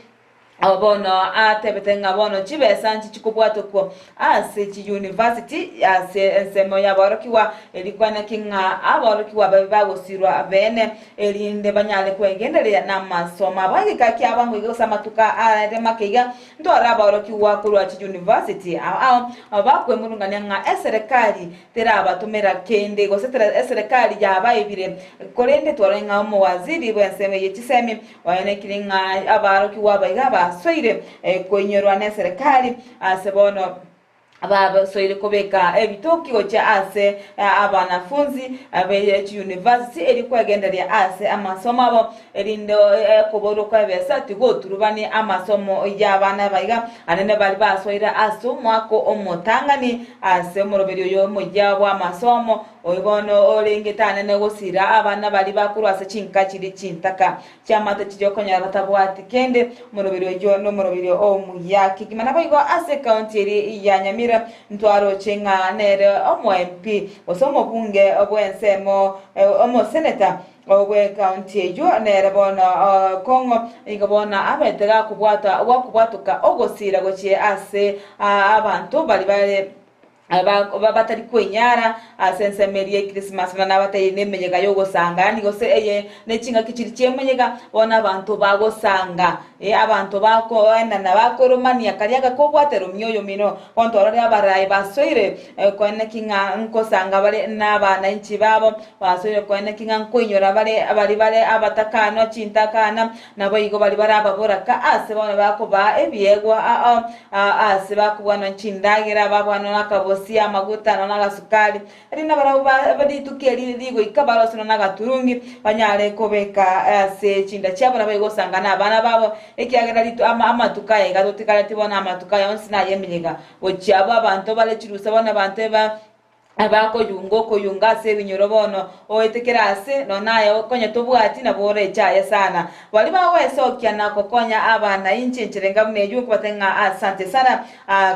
Abo bono atebete ng'a bono chibesa nchi chikobwatokwa ase chiyunivasiti ase ensemo y'aborokigwa, erio kwanaki ng'a aborokigwa babe bagosirwa beene, erinde banyare kwegendereria namasomo abo. Egeka kiabo ngoiga gose amatuko are make iga, ntware aborokigwa korwa chiyunivasiti ao ao bakwemurungania ng'a eserekari terabatomera kende, gose eserekari yabaibire, korende twarore ng'a omowaziri bw'ensemo eye chisemi Oenekire ng'a abarokigwa aba iga basoire koinyorwa neserekari ase bono basoire kobeka ebitoki gochia ase abanafunzi be chiyunivasiti erio kwegendereria ase amasomo abo erinde okoborwa kwa ebesa tigoturubani amasomo y'abana aba iga anene baria basoire ase omwaka omotang'ani ase omoroberi oyo omoyia bw'amasomo Oyo bono orengete anene gosira abana baria bakorwa ase chinka chiria chintaka chi'amato chiria okonyora batabwati kende. Omoroberi oyio nomoroberi omuya kegima. Naboigo ase ekaunti eria ya Nyamira ntwaroche ng'a nere omo MP gose omobunge bw'ensemo omoseneta bw'ekaunti eyio nere bono Kong'o nigo bono abete gakobwata gakobwatoka ogosira gochia ase abanto baria bare batari kwenyara ase ensemo eria y'Ekrisimasi, buna nabatebirie nemeyega y'ogosanga, yaani gose eye ne chingaki chiria chi'emeyega, bono abanto bagosanga, eh, abanto bakoenana, bakoromania karia gakobwatera omioyo mino. Bono twarorire abarai basoire koeneki ng'a nkosanga bare nabananchi babo, basoire koeneki ng'a nkoinyora bare baria bare abatakanwa chintakana, Naboigo baria bare ababoraka ase bono bakobaa ebiegwa ao ase bakobwanwa chindagera, babwanwa nakabosie, amaguta, nonya nagasukari, erinde nabarabwo ba rituko eri rigoika barose nonya nagaturungi, banyare kobeka ase chinda chiabo, naboigo gosanga nabana babo, ekiagera ritu ama amatuko aya iga totigareti bono amatuko aya onsi nay'emeyega gochia abwo abanto bare chirusa bono abanto eba Abakoyunga okoyunga ase ebinyoro bono oete kera ase, nonya aye konya tobwati nabo oreche aye sana. Baria bagwesokia na gokonya abana inche enchera enga buna eyio nkobatebia ng'a asante sana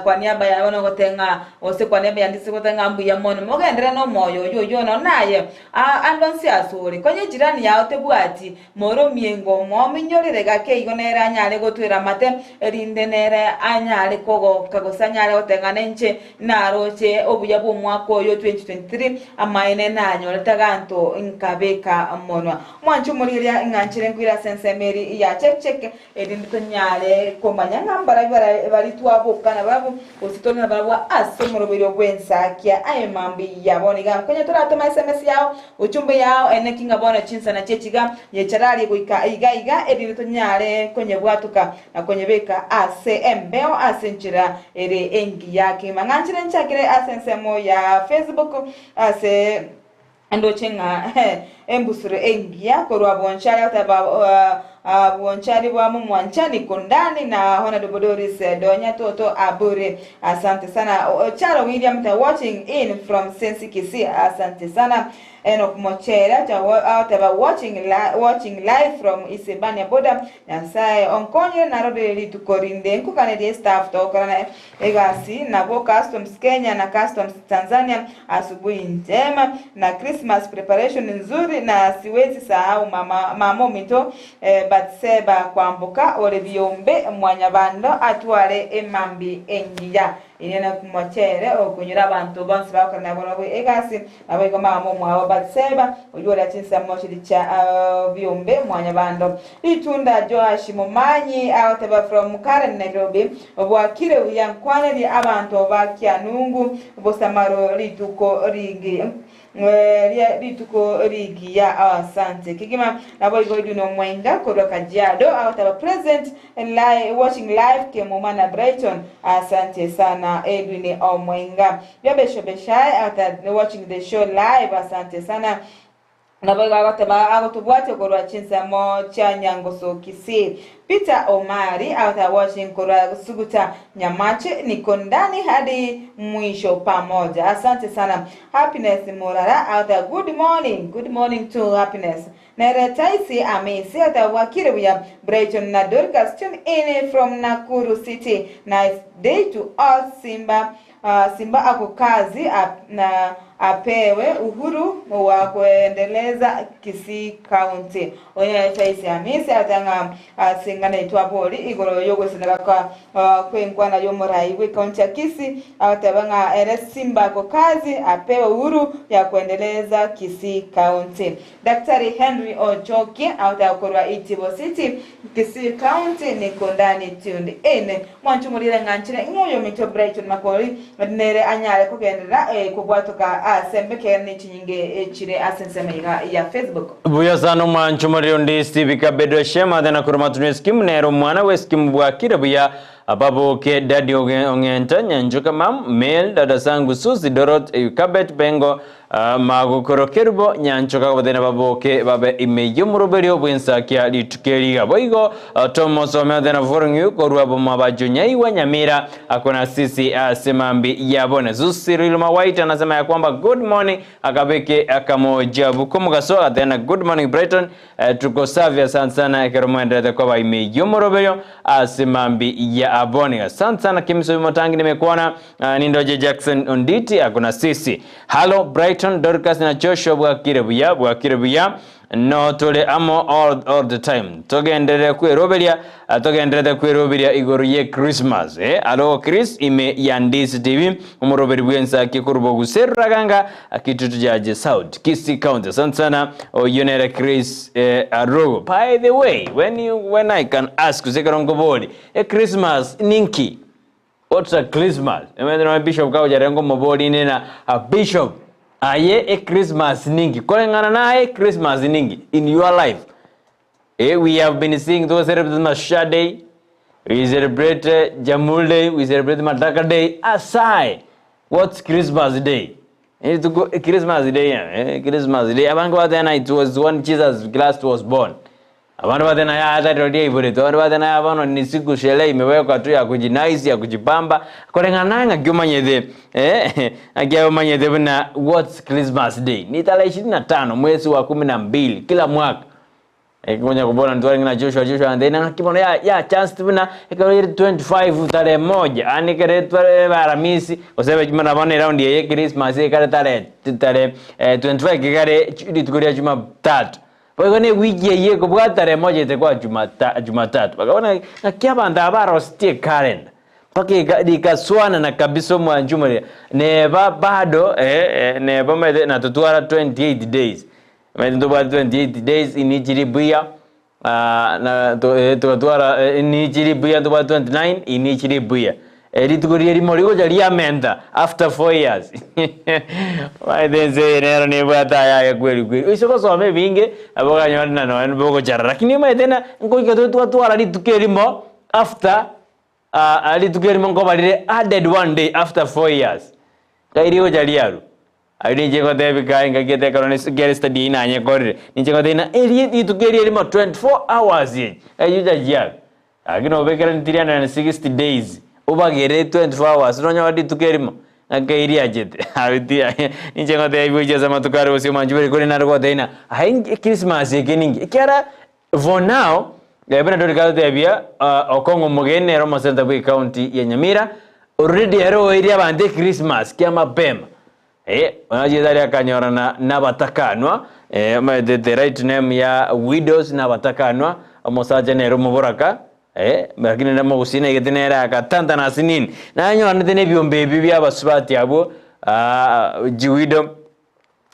kwa niaba yane bono ngoteba ng'a gose kwa niaba yane goteba ng'a mbuya mono. Mogenderere nomoyo oyio oyio nonya aye ande onsi asore. Konya ejirani yao tebwati Moromie ngomo, ominyorere gake igo nere anyare gotwera amate, erinde nere anyare kogoka gose anyare goteng'ana inche naroche obuya bw'omwaka oyo. oyo 2023 amaene nanyorete aganto nkabeka monwa. Mwanche omorigereria ng'a nchere nkoire ase ensemo eri ya check check erinde tonyare komanya ng'a mbarabwo bare baria twaboka nabarabwo gose tore nabarabwo ase omoroberio bw'ensakia aye mambia. Bono iga nkonya toratoma sms yao Ujumbe yao eneki ng'a bono chinsana chi'echiga nyechararie goika iga iga, erinde tonyare konyebwatoka na konyebeka ase embeo ase enchera ere engiya kegima. Ng'a nchire nchakere ase ensemo ya Facebook ase ndoche ng'a embusuro engiya korwa Bonchari agoteba Bwonchari bwa momwanchani Kondani na Honorable Doris Donya Toto Aburi asante sana Charo William the watching in from Sensi Kisii asante sana Enock Mochere agoteba watching watching live from Isebania border Nyasae onkonyire narorire rituko rinde nkoganerie staff togokorana egasi nabwo Customs Kenya na Customs Tanzania Asubuhi njema na Christmas preparation nzuri na siwezi sahau mama mama ominto Batseba kwamboka ore biombe mwanyabando atware emambi engiya Inene mochere okonyora abanto bonsi bagokora nabarabwo egasi naboigo mama omwabo Batseba oyio oria chinsemo chiria chia biombe mwanyabando Ritunda Joash Momanyi agoteba from Karen Nairobi Bwakire buya nkwanerie abanto ba Kianungu bosamaro rituko ringi rituko rigiya asante kegima naboigo Edwin Omwenga korwa Kajiado agoteba present live watching live Kemuma na Brighton asante sana Edwin Omwenga Yobesho Beshai agoteba watching the show live asante sana Naboigo agoteba agotobwatia korwa chinsemo chia Nyangoso Kisii. Peter Omari agoteba watching korwa Suguta Nyamache niko ndani hadi mwisho pamoja. Asante sana. Happiness Murara agoteba good morning. Good morning to Happiness. Nere Taisi Amisi agoteba bwakire buya Brighton na Dorcas tune in from Nakuru City. Nice day to all Simba Simba ako kazi na apewe uhuru wa kuendeleza Kisii County. Onye Taisi Hamisi agoteba ng'a ase eng'ana etwabori igoro y'ogoisanera kwa kw'enkwana y'omorai bw'ecounty ya Kisii agoteba ng'a ere Simba ako kazi apewe uhuru ya kuendeleza Kisii County. Daktari Henry Ochoki agoteba korwa Itibo City, Kisii County niko ndani tuned in. Mwanche omorire ng'a nchire ng'a oyominto Brighton Makori nere anyare kogenderera kobwatoka ase embekere ne chinyinge chire ase ensemo iga ya Facebook. Buya sana omwancho omoriri onde Steve Kabedo Shema the Nakuru Matunu Skimu nere omwana we skimu bwakire buya Ababoke Daddy Ong'enta Nyanchoka Mam Mel Dada Sangu Susi Dorot Kabet Bengo Magokoro Kerubo Nyanchoka gobotebia baboke babe ime y'omoroberio bw'ensakia rituko eri iga. Boigo Tom Osome otebia Forong'u korwa Bomabacho Nyaigwa Nyamira akona sisi ase mambi yabone. Susi Rilma White anasema ya kwamba good morning akabeke akamojabu komogaso agatebia good morning Brighton Tuko safi asante sana ekero mwenderete koba ime y'omoroberio ase mambi ya aboni. Asante sana Kimisobi Motangi nimekuona. Nindoje Jackson Onditi akona sisi. Hallo Brighton Dorcas na Joshua bwakire buya bwakire buya no tore amo all the time togenderere kweroberia togenderete kweroberia igoro ye Christmas eh alo Chris ime ya Ndisi TV omoroberi bw'ensaki korwa oguseruraganga Kitutu Jaji South Kisii County asante sana oyio nere Chris eh, Arogo by the way when you when I can ask gose ekero nkobori e Christmas ninki what's a Christmas emanyete nonye bishop kagocha ngomobori inde na a bishop aye e Christmas ninki koreng'ana naye Christmas ninki in your life Eh, we have been seeing those celebrate Mashujaa Day, we celebrate Jamhuri Day, we celebrate Madaraka Day. Asai, what's Christmas Day? Eh, to go, Christmas Day, eh, Christmas Day. Abantu batena it was when Jesus Christ was born. Abantu batena ya hata ndio hivyo tu. Abantu batena ya bano ni siku sherehe imewekwa tu ya kujinice ya kujipamba. Kulingana na ngiumanyethe eh akiumanyethe buna what's Christmas Day? Ni tarehe 25 mwezi wa 12 kila mwaka. Ekonya kobora ntware ng'a Joshua Joshua and then ng'aki bono ya ya chance buna ekero ere 25 tarehe moja yaani ekero etware ebe aramisi gose ebe buna bono eround eye ya christmas ekare tarehe tarehe 25 ekare rituko ria jumatatu. Boigo na ewiki eyio ekobwata tarehe moja etakuwa jumata jumatatu. Bakabona ng'aki abanto aba barositie ecalendar. Mpaka ika rikaswanana kabisa omwanchi omoria neba bado eh, eh, neba omanyete natotwara 28 days omanyete ntobwate 28 days inichiri buya ah, na to, eh, togatwara eh, inichiri buya ntobwate 29 inichiri buya eh, rituko riria rimo rigocha riamenta after 4 years omanyete ense eye nero nebwate ayaye kweri kweri oise gosoma ebinge nabo okanyora na nonye bogochara lakini omanyete na nkoika tore twatwara rituko erimo after Aa rituko erimo nkoba rire added one day after 4 years. Ngai rigocha riarwa. Ayio ninche ngotebi kae ngaki ete ekero ne kere study eyio nanyekorire. Ninche ngotebi ng'a eri rituko eri erimo 24 hours echi ngai rigocha riarwa. Lakini obekere 360 days obagere 24 hours nonyore rituko erimo ng'aki riachete. Abwo ti ninche ngotebi gochia ase amatuko are bosio mwanchi bore korende nare gotebia ng'a aye Christmas eke ninki ekiagera For now, buna tori gotebia Okong'o omogeni nere omosenator bwe county ya Nyamira, already ere oeire abanto echristmas kia mapema. Eh, onachiete aria akanyorana nabatakanwa, eh, omanyete the right name ya widows nabatakanwa, omosacha nere omoboraka, eh, lakini nere omogusii naigete nere agatantana ase nini, nanyoranete na ebiombe ebio bia abasubati abwo, chiwidow.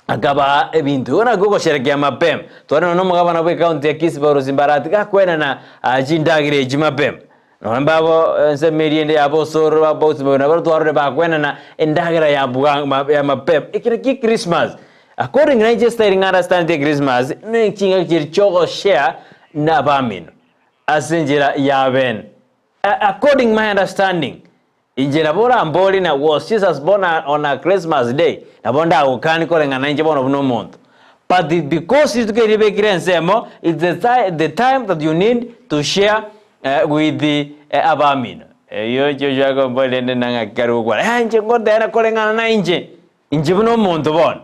Akabaa ebinto. Igo nakwo ogosherekea mapema. Tware nonya nomogabana bw'ecounty ya Kisii Paul Simbarati gakwenana chindagera echi mapema. Nonya mbabo ensemo eria ende yabo Osoro ba Boss Boy nabo twarore bakwenana endagera ya bwa ya mapema. Ekero kia Christmas according na inche style ng'a understand Christmas ne chingaki chiria chiogoshare na abamino ase enchera ya bene. According my understanding Inche nabo oramborie na was Jesus born on a Christmas day? Nabo ndagokanie koreng'ana inche bono buna omonto. But because rituko eri ribekire ensemo, it's the the time that you need to share with abamino. Eyio Joshua akomboria rende na ng'aki kare gokwana, eh inche ngotera koreng'ana na inche, inche buna omonto bono.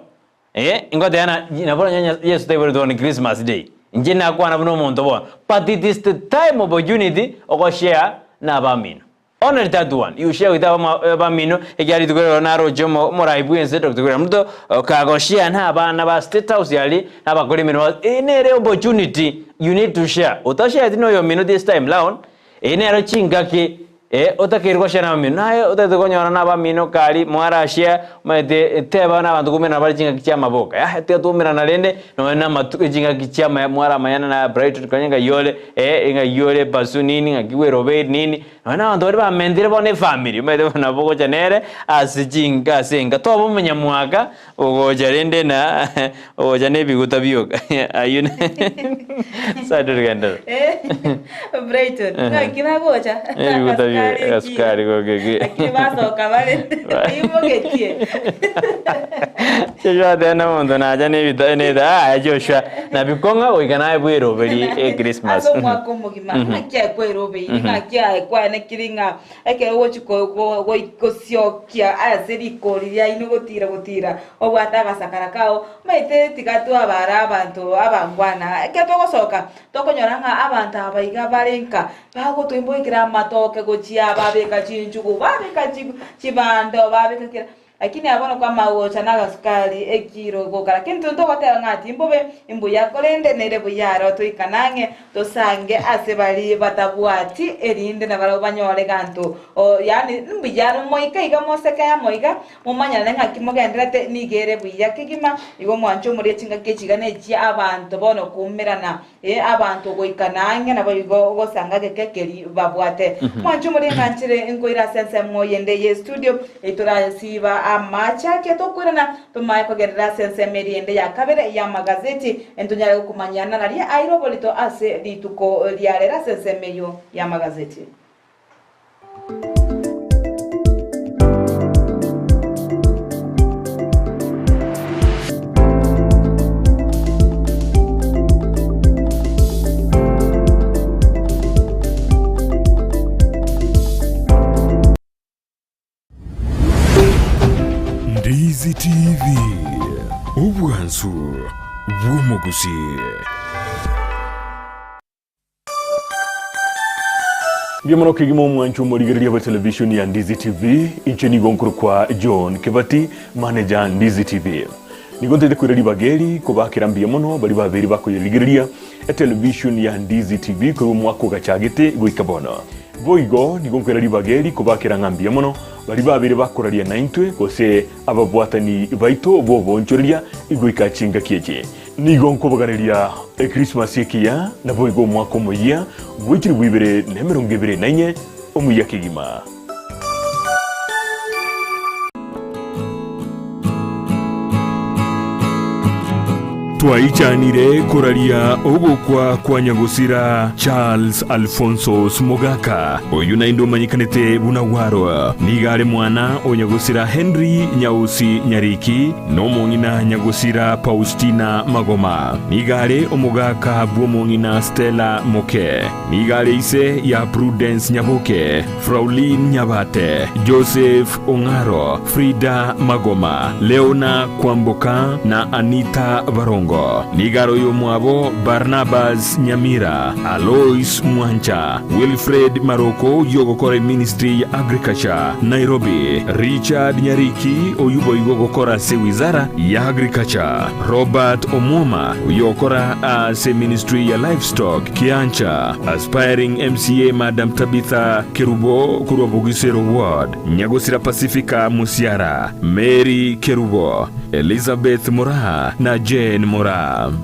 Eh, ngoteba na nabo nonya Yeso taiboretwe on Christmas day. Inche nakwana buna omonto bono. But it is the time opportunity ogoshare na abamino. Only that one, you share with abamino, ekiagera rituko rero naroche omorai bw'ense Doctor William Ruto, kagoshare na abana ba State House aria, na abakora emeremo ba, eye nere opportunity you need to share. Otashareti na oyomino this time round, eye nero chingaki eh, otakeire goshare na abamino. Naye otagete konyora na abamino kari mwarashare, omanyete teba na abanto koumerana bare chingaki chia amaboka, yaya tiga twaumerana rende nonya na amatuko chingaki chia amaya mwaramanyana na Brighton konya ng'ai ore, eh ng'ai ore basu nini ng'aki bwerobeiri nini, nonya na abanto baria bamentire bono efamiri, omanyete bono nabo ogocha nere ase chinka ase enka, toba omonyamwaka ogocha rende na ogocha na ebiguta bioka ayio asante togenderere. Brighton, ng'aki bagocha Ebiguta bioka, agasukari ekiro. agasukari gokeki. Lakini basoka bare oimogetie. Joshua ateba na omonto nacha na ebita neta aya Joshua nabikong'a goika naye bweroberie echristmas. Ase omwaka omogima ng'aki aye kwerobeire ng'aki aye kwanekire ng'a ekero ogochi gosiokia ase rikori riaino gotira gotira obwate agasakara kao omanyete tiga twabara abanto abangwana ekero togosoka tokonyora ng'a abanto aba iga bare nka bagotoimboikera amatoke gochia babeka chinchugu babeka chibando babeka kera. Lakini abwo kwamagocha na agasukari ekiro goka. Lakini intwe ntogoteba ng'a timbobe imbuya, korende nere buya aro toikane ang'e tosange ase baria batabwati, erinde nabarabwo banyore ganto. O, yaani mbuya aro moike iga moseke amo iga, momanyane ng'aki mogendererete, nigo ere buya kegima. Igo mwanche omorie chingaki echi iga nechia abanto bono koumerana. Ee, abanto goikana ang'e naboigo gosanga geke keria babwate. Mwanche omorie ng'anchere nkoira ase ensemo yende y'estudio, etorasiba amache ake tokoirana tomae kogenderera ase ensemo eria ende ya kabere y'amagazeti, ntonyare gokomanyia nararia aire oborito ase rituko ria rero ase ensemo eyio y'amagazeti. Ndizi TV, obwansu bw'omogusii. Mbuya mono kegima omwancho omorigereria bwa television ya Ndizi TV. Inche nigo nkorokwa John Kebati, manager Ndizi TV. Nigo ntaete koira ribaga eri kobakera mbuya mono baria babere bakoyerigereria etelevision ya Ndizi TV korwa omwaka ogachagete goika bono. Boigo nigo nkoira ribaga eri kobakera ng'a mbuya mono baria babeire bakoraria naintwe, gose ababwatani baito b'oboonchoreria goika chingaki echi. Nigo nkobaganeria Ekrismasi ekiya, naboigo omwaka omoyia bwe chilifu ibere na emerongo ebere na inye, omuya kegima. Twaichanire koraria ogokwa kwa nyagosira Charles Alphonsus Mogaka, oyio naende omanyekanete buna Warwa. Nigo are mwana o nyagosira Henry Nyausi Nyariki na omong'ina nyagosira Paustina Magoma. Nigo are omogaka bw'omong'ina Stella Moke. Nigo are ise ya Prudence Nyaboke, Frauline Nyabate, Joseph Ong'aro, Frida Magoma, Leona Kwamboka na Anita Barongo. Nigo are oyomwabo Barnabas Nyamira, Alois Mwancha, Wilfred Maroko oyio ogokora eministry ya Agriculture, Nairobi, Richard Nyariki oyio boigo ogokora ase wizara ya Agriculture, Robert Omwoma oyio ogokora ase ministry ya Livestock, Kiancha, Aspiring MCA Madam Tabitha Kerubo korwa Bugisero Ward, Nyagosira Pacifica Musiara, Mary Kerubo, Elizabeth Moraa na Jane Moraa.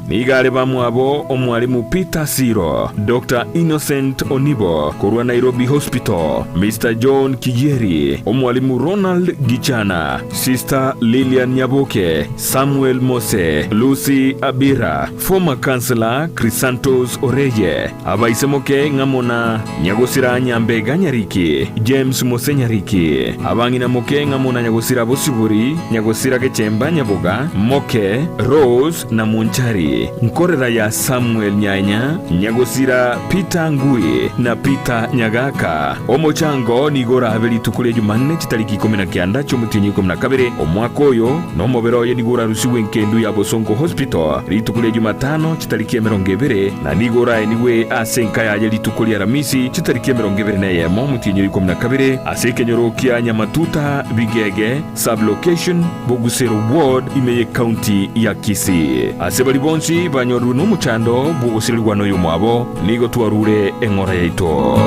Nigo are bamwabo Omwalimu Peter Siro, Doctor Innocent Onibo korwa Nairobi Hospital, Mister John Kigieri, Omwalimu Ronald Gichana, Sister Lilian Nyaboke, Samuel Mose, Lucy Abira, Former Councillor Chrysantus Oreye, Abaisemoke ng'amo na Nyagosira Nyambega Nyariki, James Mose Nyariki, Abang'ina moke ng'amo na Nyagosira Bosibori, Nyagosira Gechemba Nyaboga, Moke, Rose na Monchari, Nkorera ya Samuel Nyanya, Nyagosira Peter Ngui na Peter Nyagaka. Omochango nigo orabe rituko ria Jumanne chitariki ikomi na kianda chi'omotienyi o ikomi na kabere omwaka oyo, na omobere oye nigo orarusigwe enkendu ya Bosongo Hospital rituko ria Jumatano chitariki emerongo ebere, na nigo oraenigwe ase enka yaye rituko ria Aramisi chitariki emerongo ebere na eyemo omotienyi o ikomi na kabere ase ekenyoro kia Nyamatuta Bigege Sub-location, Bogusero Ward ime y'Ecounty ya Kisii. Ase baria bonsi banyorirwe nomochando bw'ogosirerigwa noyomwabo, nigo twarure eng'ora yaito.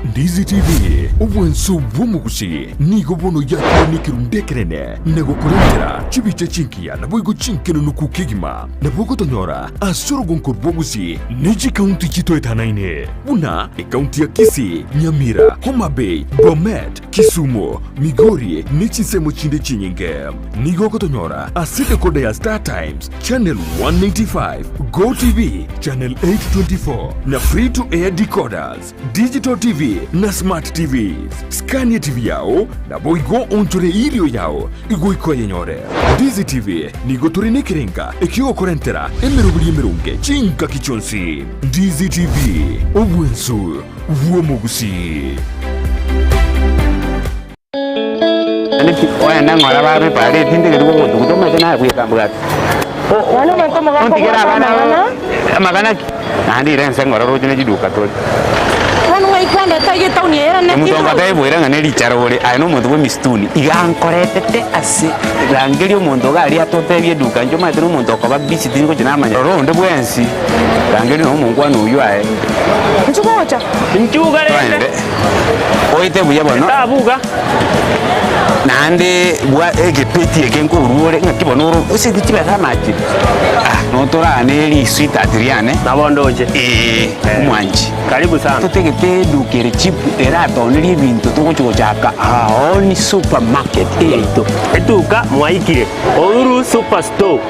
Ndizi TV, obwanso bw'omogusi, nigo bono yakire nekerundu ekenene na gokorentera chibicha chingiya naboigo chinkenunuku kegima. Nabo ogotonyora ase orogonko rw'obogusi ne chikaunti chitoetanaine buna ekaunti ya Kisii, Nyamira, Homa Bay, Bomet, Kisumu, Migori ne chinsemo chinde chinyinge. Nigo ogotonyora ase decoder ya Star Times, Channel 195, Go TV, Channel 824 na Free to Air decoders, Digital TV na Smart TVs. Scania TV yao naboigo onchore irio yao igoika oyenyore. Ndizi TV nigo tore nekerenga ekiogokorentera emeroberi emeronge chingaki chionsi. Ndizi TV, obwensu bw'omogusii. Oende ng'ora babe pare tintegereti gogotuguta omanyete naye bweka mbwate. Ontigere abana aba amagana ki? Naende ira ense ng'ora roche ne chiduka tore. Omonto ongotebi ng'a ne richara ore, aye nomonto bwa emisituni, iga ankoretete ase rangeria omonto iga aria atotebie eduka inche omanyete nomonto okoba busy tingochi namanya. Rora onde bwensi, rangeria nonya omonkwana oyio aye. Twende, oete buya bono. Naende bwa egepeti eke nkorua ore, ng'aki bono oro oseti chibesa amache? Ah, notorane risweetheart riane. Nabo ndoche. Ee, omwanchi. Karibu sana. Totagete eduka ere cheap eratonerie ebinto togochi gochaka our own supermarket eyaito. Eduka mwaikire, Uhuru Super Store,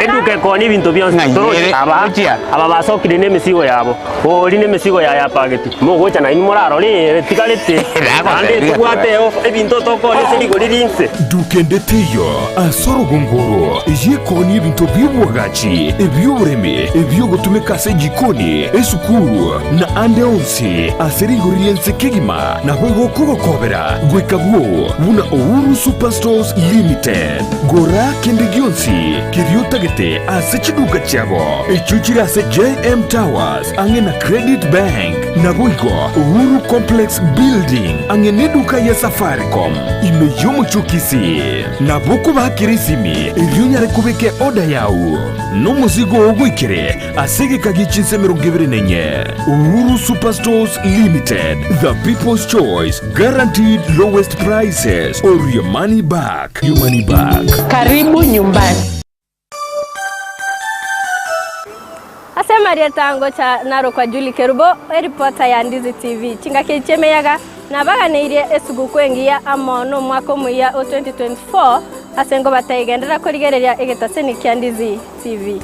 eduka ekoonia ebinto bionsi. Ng'ai Toroche ere? aba, Gochia. aba basokire na emesigo yabo, ori na emesigo yaye apageti. Mogocha nainwe morarore ere tigarete, naende tobwate eofa, ebinto tokoonia ase rigori rinse. Duka ende teiyo ase orogongo oro, ey'ekoonia ebinto bi'oboagachi, ebi'oboremi, ebi'ogotumeka ase ejikoni, esukuru, na ande onsi ase rigori ri'ense kegima, naboigo okogokobera goika bwoo buna Uhuru Superstores Limited. Gora kende gionsi keria otagete ase chiduka chiabo, echio chire ase JM Towers ang'e na Credit Bank. Naboigo Uhuru Complex Building ang'e neduka ya Safaricom ime y'omochie o Kisii. Nabo okobakera esimi erio onyare kobeka eorder yao nomosigo oo goikere ase egeka gie chinsa 24. Uhuru Superstores Limited, the people's choice, guaranteed lowest prices or your money back. Your money back. Karibu nyumbani. Ase amarieta ngocha narokwa Julie Kerubo, eripota ya Ndizi TV. Chingaki echi chi'emeyaga nabaganeirie esuguku engiya amo nomwaka omoyia o 2024 ase ngobataigenderera korigereria egetaseni kia Ndizi TV.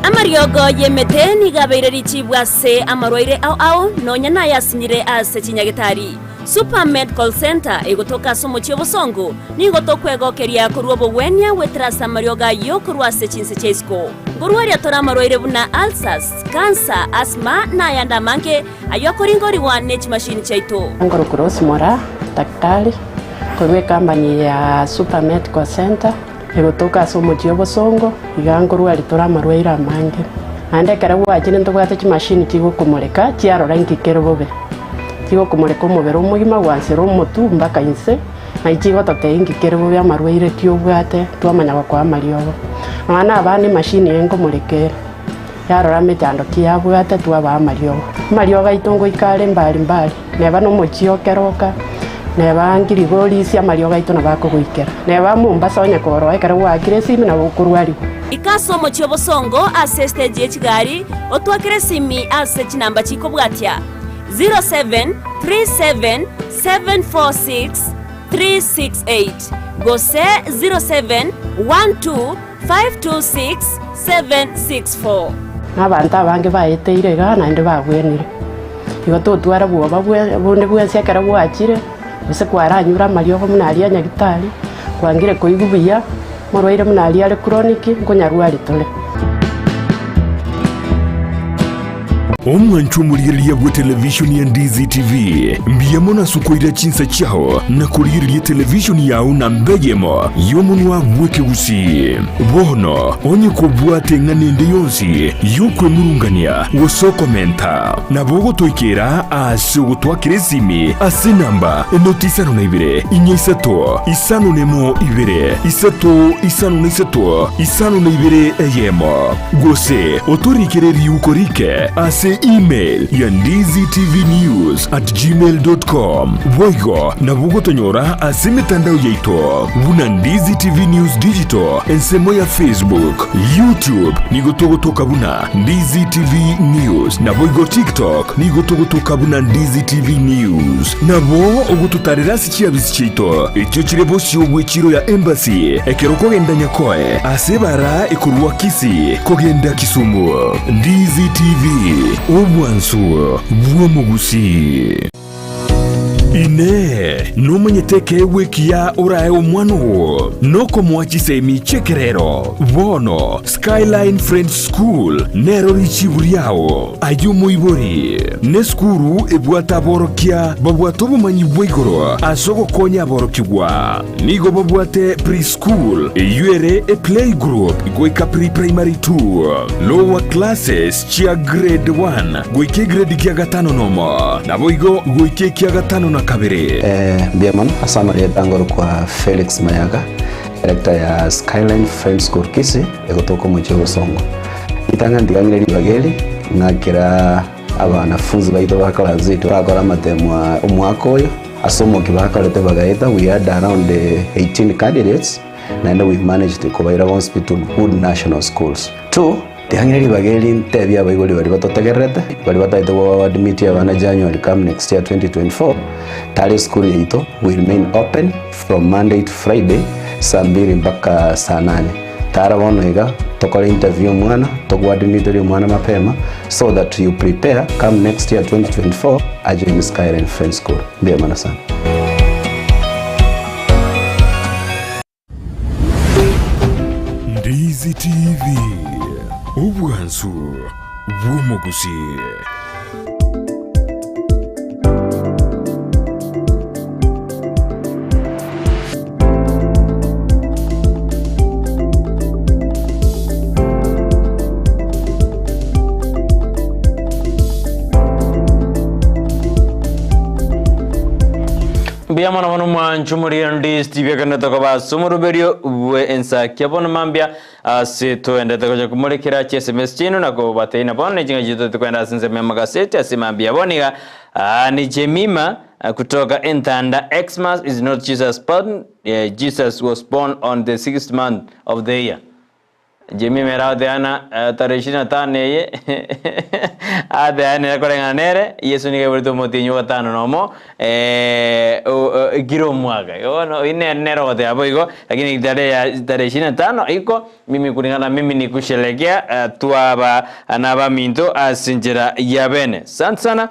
Amariogo y'emete nigo abeire richibu ase amarwaire ao ao, nonya nayasinyire ase chinyagetari. Super Medical Centre egotoka ase omochie obosongo, nigo tokwegokeria korwa obogwenia goetera ase amariogo ayio korwa ase chinse chia isiko. Nkorwaria tore amarwaire buna ulcers, cancer, asthma na ayande amange ayio akoringorigwa ne chimashini chiaito. Nkorokwa Rose Moraa, daktari, korwa ecompany ya Super Medical Centre. Egotoka ase omochie obosongo, iga nkorwaria tore amarwaire amange. Naende ekero gwachire ntobwate chimashini chigokomoreka chiarora inki kere bobe. Chigokomoreka omobere omogima gwansera omotwe mpaka inse, naye chigototebia inki kere bobe amarwaire ki obwate twamanya gokoa amariogo. Nonya na abana emashini eye nkomoreka ere, yarora emechando ki yabwate twabaa amariogo. Amariogo aito ngoika are mbari mbari. Neba nomochie o keroka, neba ngirigorisia amariogo aito nabo akogoikera. Neba Mombasa onye koroa ekero gwaakire esimi nabo okorwarigwa. Ika ase omochie obosongo ase estage ye chigari, otwakere esimi ase chinamba chikobwatia, 0737746368 gose 0712526764. Na abanto abange baeteire igaa naende babwenire. Igo totwara bwoba bonde bwensi ekero gwachire, gose kwaranyure amariogo buna aria a nyagitari, kwangire koigwa buya, omorwaire buna aria are chronic, nkonyarwari tore. Omwanchwa omorigereria bw'etelevishoni ya Ndizi TV, mbuya mono ase okoira chinsa chiao na korigereria etelevishoni yao namba eyemo y'omonwa bw'ekegusii. Bono onye kobwate eng'ana ende yonsi y'okwemurungania gose okomenta, nabo ogotoikera ase ogotwakera esimi ase enamba enoti isano na ibere, inya isato, isano nemo ibere, isato isano na isato, isano na ibere eyemo. Gose otorikere riuko rike ase email ya ndizitvnews@gmail.com. Boigo nabo ogotonyora ase emetandao yaito buna Ndizi TV News Digital ensemo ya Facebook, YouTube nigo togotoka buna Ndizi TV News naboigo TikTok nigo togotoka buna Ndizi TV News. Nabo ogototarera ase chiabisi chiaito echio chire bosio bw'echiro ya Embassy ekero okogenda Nyakoe ase ebara ekorwa Kisii kogenda Kisumu. Ndizi TV, obwansu bw'omogusii. Inee! Nomanyete ekeegwa ekiya orae omwana oo? Nokomoa chisemi chi'ekerero. Bono Skyline Friends School nero richibu riao. Aye omoibori, nesukuru ebwate aborokia babwate obomanyi bwa igoro ase ogokonya aborokigwa. Nigo babwate pre-school, eyio ere eplaygroup goika pre-primary two, lower classes chia grade one goika egrade kia gatano nomo, naboigo goika ekia gatano na kabere. Mbuya mono ase amarieta ngorokwa Felix Mayaga, director ya Skyline Friends School Kisii, egotoka omochie o Bosongo. Ritang'ani ntigang'ire ribaga eri, ng'akera abanafunzi baito ba class eight bakora amatemo a omwaka oyo, ase omokia bakorete bagaeta, we had around 18 candidates, naende we managed kobaira bonsi pi to good national schools. Two, ntigang'ire ribaga eri ntebie abaibori baria batotegererete, baria batagete go admit abana January come next year 2024, tari esukuru yaito we remain open from Monday to Friday saa mbiri mpaka saa nane. Tara bono iga tokore interview omwana, togoadmitorie omwana mapema so that you prepare come next year 2024 ajoin Skyline Friends School. Mbuya mono sana. Ndizi TV, obwansu bw'omogusii. Mbuya mono mono mwancho morigereria Steve ekero tokoba ase omoroberio bwe ensakia bono mambia ase toendete gocha komorekera chi sms chiaino na kobateina bono ne ching'aki chiaito tokoenda ase ensemo ya magaseti ase mambia bono iga ah, ni Jemima ah, kutoka Entanda Xmas is not Jesus born, eh, Jesus was born on the sixth month of the year Jemima ere agoteana tarehe ishirini na tano eye ateanire koreng'ana nere, Yeso nigo aiboretwe omotienyi o gatano na omo kera omwaka. Igo bono oyio nere nere ogoteba boigo, lakini tarehe ya tarehe ishirini na tano iko mimi kulingana na mimi ni kusherekea twaba nabaminto ase enchera ya bene. Asante sana.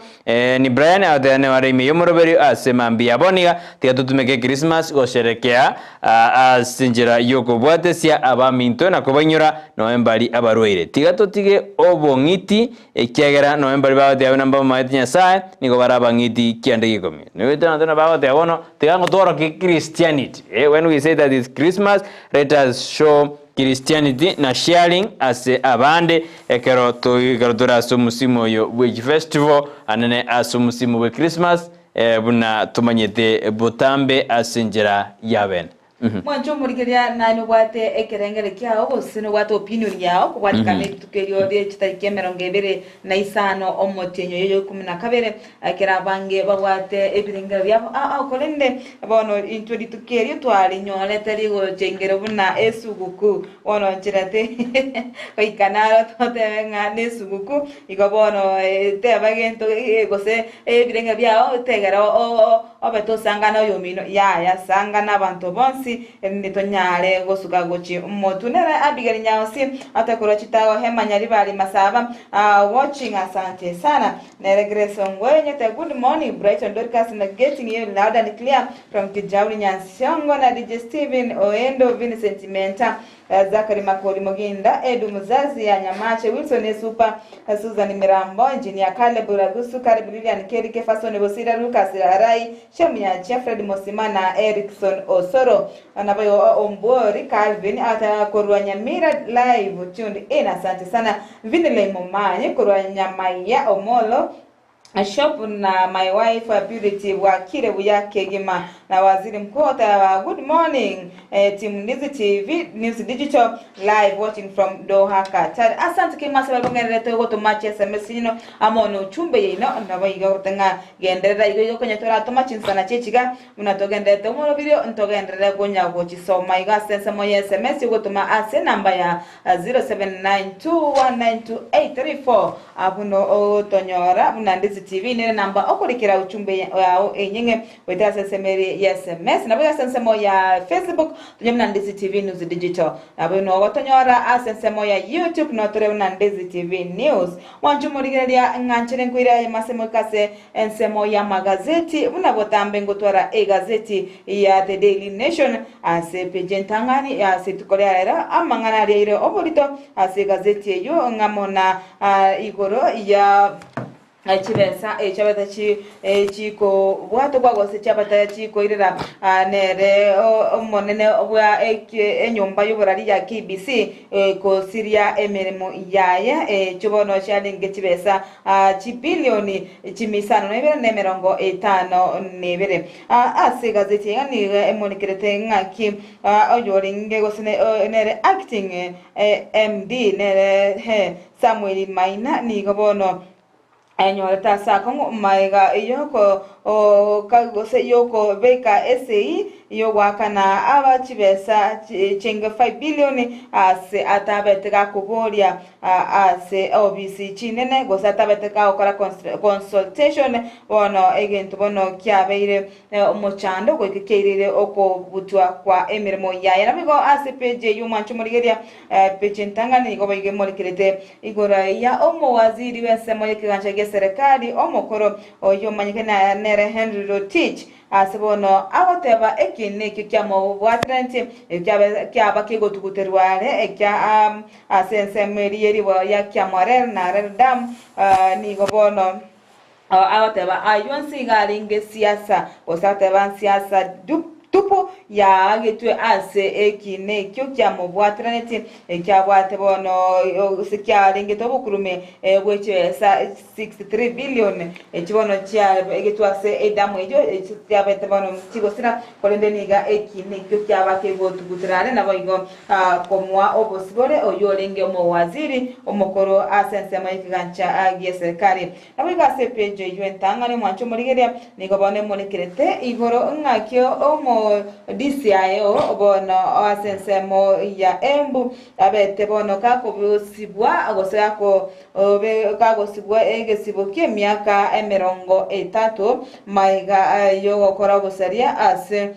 Ni Brian agoteane are ime y'omoroberio ase mambia ya bono iga, tiga totumeke Ekrismasi gosherekea ase enchera y'okobwatesia abaminto na kobainyora nonya mbari abarwaire. Tiga totige obong'iti, ekiagera nonya mbari bagoteba buna mbamomanyete Nyasae, nigo bare abang'iti kianda gi'ikomi. Nigo abanto bagoteba bono, tiga ngotworokie Christianity. When we say that it's Christmas, let us show Christianity na sharing ase abande ekero ekero tore ase omosimo oyo bwe chifestival anene ase omosimo bwe Christmas buna tomanyete botambe ase enchera ya bene. Mwanche omorigereria naye nobwate ekerengere kiao gose nobwate opinion yao kobwatikana rituko erio rie chitariki emerongo ebere na isano omotienyi oyo ikomi na kabere Ekero abange babwate ebirengero biabo ao ao, korende bono intwe rituko erio twarinyorete rigocha ingero buna esuguku. Bono nchera goika naro totebe ng'a nesuguku, igo bono teba gento gose ebirengero biao tegera obe tosangana oyomino, yaya sangana abanto bonsi erinde tonyare gosuka gochia omotwe. Nere Abigaili Nyaosi atekorwa chitago hema Nyaribari Masaba watching asante sana. Nere Grace Ongwenye Good morning Brighton Dorcas na getting you loud and clear from Kijauri Nyansiongo na DJ Steven Oendo Vincent Menta Zachary Makori Muginda Edu Muzazi ya Nyamache Wilson Esupa Susan Mirambo Engineer Caleb Ragusu Caleb Lilian Kerike Fason Bosira Lucas Arai Shemyacha Fred Mosima na Erickson Osoro Naboigo Ombuori Calvin ataka korwa Nyamira live tuned in asante sana Viniley Momanyi korwa Nyamaiya Omolo shop na my wife Purity bwakire buya kegima na Waziri Mkuu oteba good morning team Ndizi TV News Digital live watching from Doha Qatar asante kegima ase baria bongererete gotoma chi sms ino amo na uchumbe yaino nabo iga gote ng'a genderera igo igo konya toratoma chinsana chiechiga Buna togendererete omoroberio, ntogenderere konya gochisoma iga ase ensemo ye sms ogotoma ase enamba ya 0792192834 buna ogotonyora buna Ndizi TV nere enamba okorikera uchumbe yao enyeng'e goetera ase ensemo eri ye sms. Naboigo ase ensemo ya Facebook tonye buna Ndizi TV News Digital. Naboigo nogotonyora ase ensemo ya YouTube notore buna Ndizi TV News. Mwanche omorigereria ng'anchere nkoire aye masemo ika ase Ensemo y'amagazeti, buna botambe ngotwara egazeti ya The Daily Nation ase epeji entang'ani ase rituko ria rero, amang'ana aria aire oborito ase egazeti eyio ng'amo na igoro ya chibesa chiabete chikobwatokwa gose chiabete chikoirera nere omonene bwa enyomba y'oborari ya KBC gosiria emeremo yaye echio bono chiarenge chibesa Chibilioni chimisano na ibere na emerongo etano na ebere. Ase egazeti eye nigo emonekerete ng'aki oyorenge gose nere acting MD nere Samuel Maina nigo bono anyorete ase akong'u magega yoko gose yokobeka esegi y'ogoakana aba chibesa chinge 5 billion ase atabete gakoboria ase obisi chinene gose atabete gagokora consultation bono egento bono kiabeire omochando goika kiairire okobutwa kwa emeremo yaye. Naboigo ase page eyio omwancho omorigereria page entang'ani nigo boigo emorekerete igoro ya omowaziri bw'ensemo y'ekegancha gia serikali omokoro oyio omanyekene nere Henry Rotich Ase bono agoteba, Eki nekio kiamobwatiraneti, ekio kiaba kegotuguterwa are ekia ase ensemo eria ye riboa ya Kiamorel na Reldam, nigo bono agoteba ayio onsi iga arenge siasa, gose agoteba nsiasa. Tupu yaagetwe ase ekiina ekio kiamobwateranetie, ekiabwate bono gose kiarengete obokurume bwe chibesa 63 billion, echio bono chiaegetwe ase edamu eyio, echio chiabete bono chigosira, korende niga ekiina ekio kiaba kegotugutera are naboigo komoa obosibore oyio orenge omowaziri omokoro ase ensemo y'ekegancha gi'eserekari. Naboigo ase epeji eyio entang'ani omwanche omorigereria nigo bono emorekerete igoro ng'aki omodisiayo bono ase ensemo ya Embu abete bono gakobosibwa gose gakosibwa egesibo ki'emiaka emerongo etato magega y'ogokora obosaria ase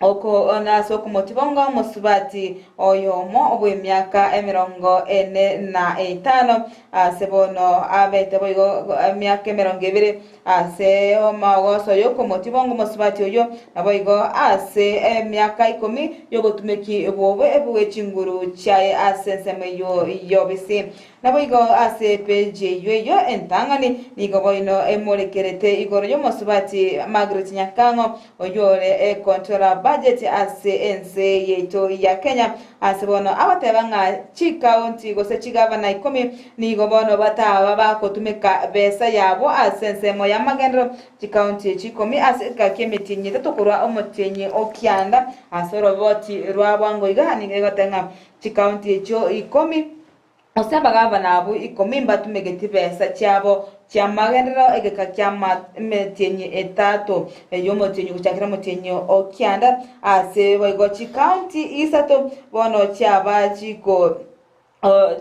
Oko nase okomotibonga omosubati oyomo bw'emiaka emerongo ene na etano, ase bono abete boigo emiaka emerongo ebere ase omogoso y'okomotibonga omosubati oyio, naboigo ase emiaka ikomi y'obotumeki bw'obobe bwe chinguru chiaye ase ensemo eyio y'obisi. Naboigo ase epeji eyio eyio entang'ani nigo boino emorekerete igoro y'omosubati Margaret Nyakang'o oyio ore econtroller budget ase ense yaito ya Kenya ase bono agoteba ng'a chicounty gose chigavana ikomi nigo bono bataba bagotumeka besa yabo ase ensemo y'amagenderero chicounty echi ikomi ase egeka ki'emetienyi etato korwa omotienyi o kianda ase oroboti rwa bwango iga nigo egoteba ng'a chicounty echio ikomi Gose abagavana abwo ikomi mbatumeke chibesa chiabo chi'amagenderero egeka ki'emetienyi etato, ey'omotienyi gochakera omotienyi o kianda, ase boigo chikaunti isato bono chiaba chiko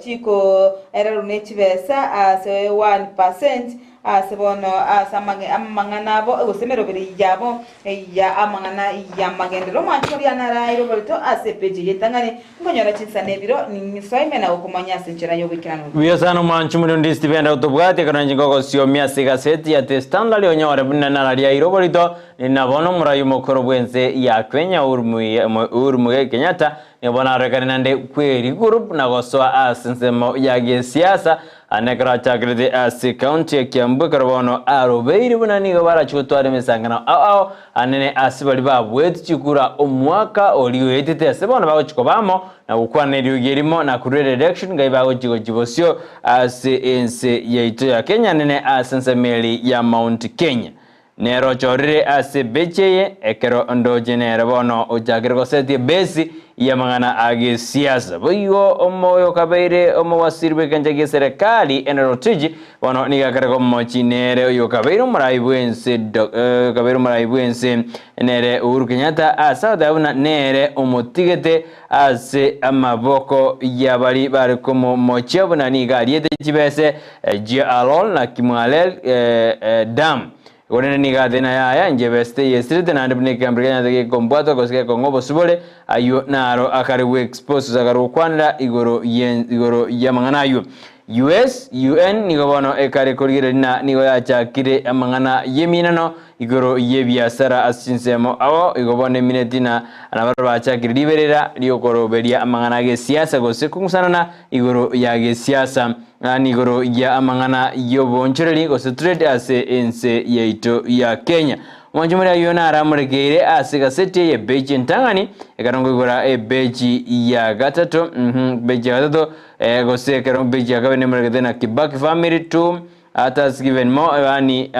chikoererwa ne chibesa ase 1% ase bono ase amang'ana abo gose emeroberi yabo ya amang'ana y'amagenderero. Omwancho oria naraire oborito ase epeji eye etang'ani, nkonyora chinsa na ebiro, ninsoe ime na gokomanya ase enchera y'oboikeranu. Buya sana omwancho muri onde Stephen otobwate ekero inche ngogosiomi ase egaseti ya The Standard onyore buna narariaire oborito nina bono omorai omokoro bwense ya Kenya Uhuru Muigai Kenyatta nigo bono arorekane naende kweriguru buna gosoa ase ensemo ya gesiasa Ande ekero achakerete ase ekaunti ya Kiambu ekero bono arobeire buna nigo barachie gotwara emesangano ao ao anene ase baria babuete chikura omwaka oria oetete ase bono bagochia koba amo na gokwana eriogi erimo na korwa election ngai bagochia gochia bosio ase ense yaito ya Kenya anene ase ensemo eri ya Mount Kenya. Nere ochorire ase ebechi eye, ekero ndoche nere bono ochakire gosetia ebesi y'amang'ana a gesiasa. Boigo omoyo okabeire omowasiri bw'ekencha gi'eserekari Henry Rotich bono nigo akare komochi nere oyokabeire omorai bw'ense okabeire omorai bw'ense nere Uhuru Kenyatta ase agoteba buna nere omotigete ase amaboko y'abari bare komomochia buna nigo ariete chibese Chia Alol na Kimwalel Dam. Korende nigo athina yaya, inche beste eyesirete, naende buna ekegambero kia Nyasae gekombwata gose gekong'a obosibore, ayio naro akare gw'expose akare gokwanera igoro ye igoro y'amang'ana ayio. US, UN nigo bono ekare korigereria na nigo yachakire amang'ana y'eminano igoro y'ebiasara ase chinsemo ao, igo bono emineti na nabarabwo bachakire riberera ri'okoroberia amang'ana ag'esiasa gose kong'usanana igoro ya gesiasa, na igoro ya amang'ana y'oboonchoreri gose trade ase ense yaito ya Kenya. Omwancho moria ayio naramorekeire ase egaseti eye epeji entang'ani, ekero nkoigora epeji ya gatato, mhm, peji ya gatato, eh, gose ekero peji ya kabere nemoregete na Kibaki family to Others given more, yaani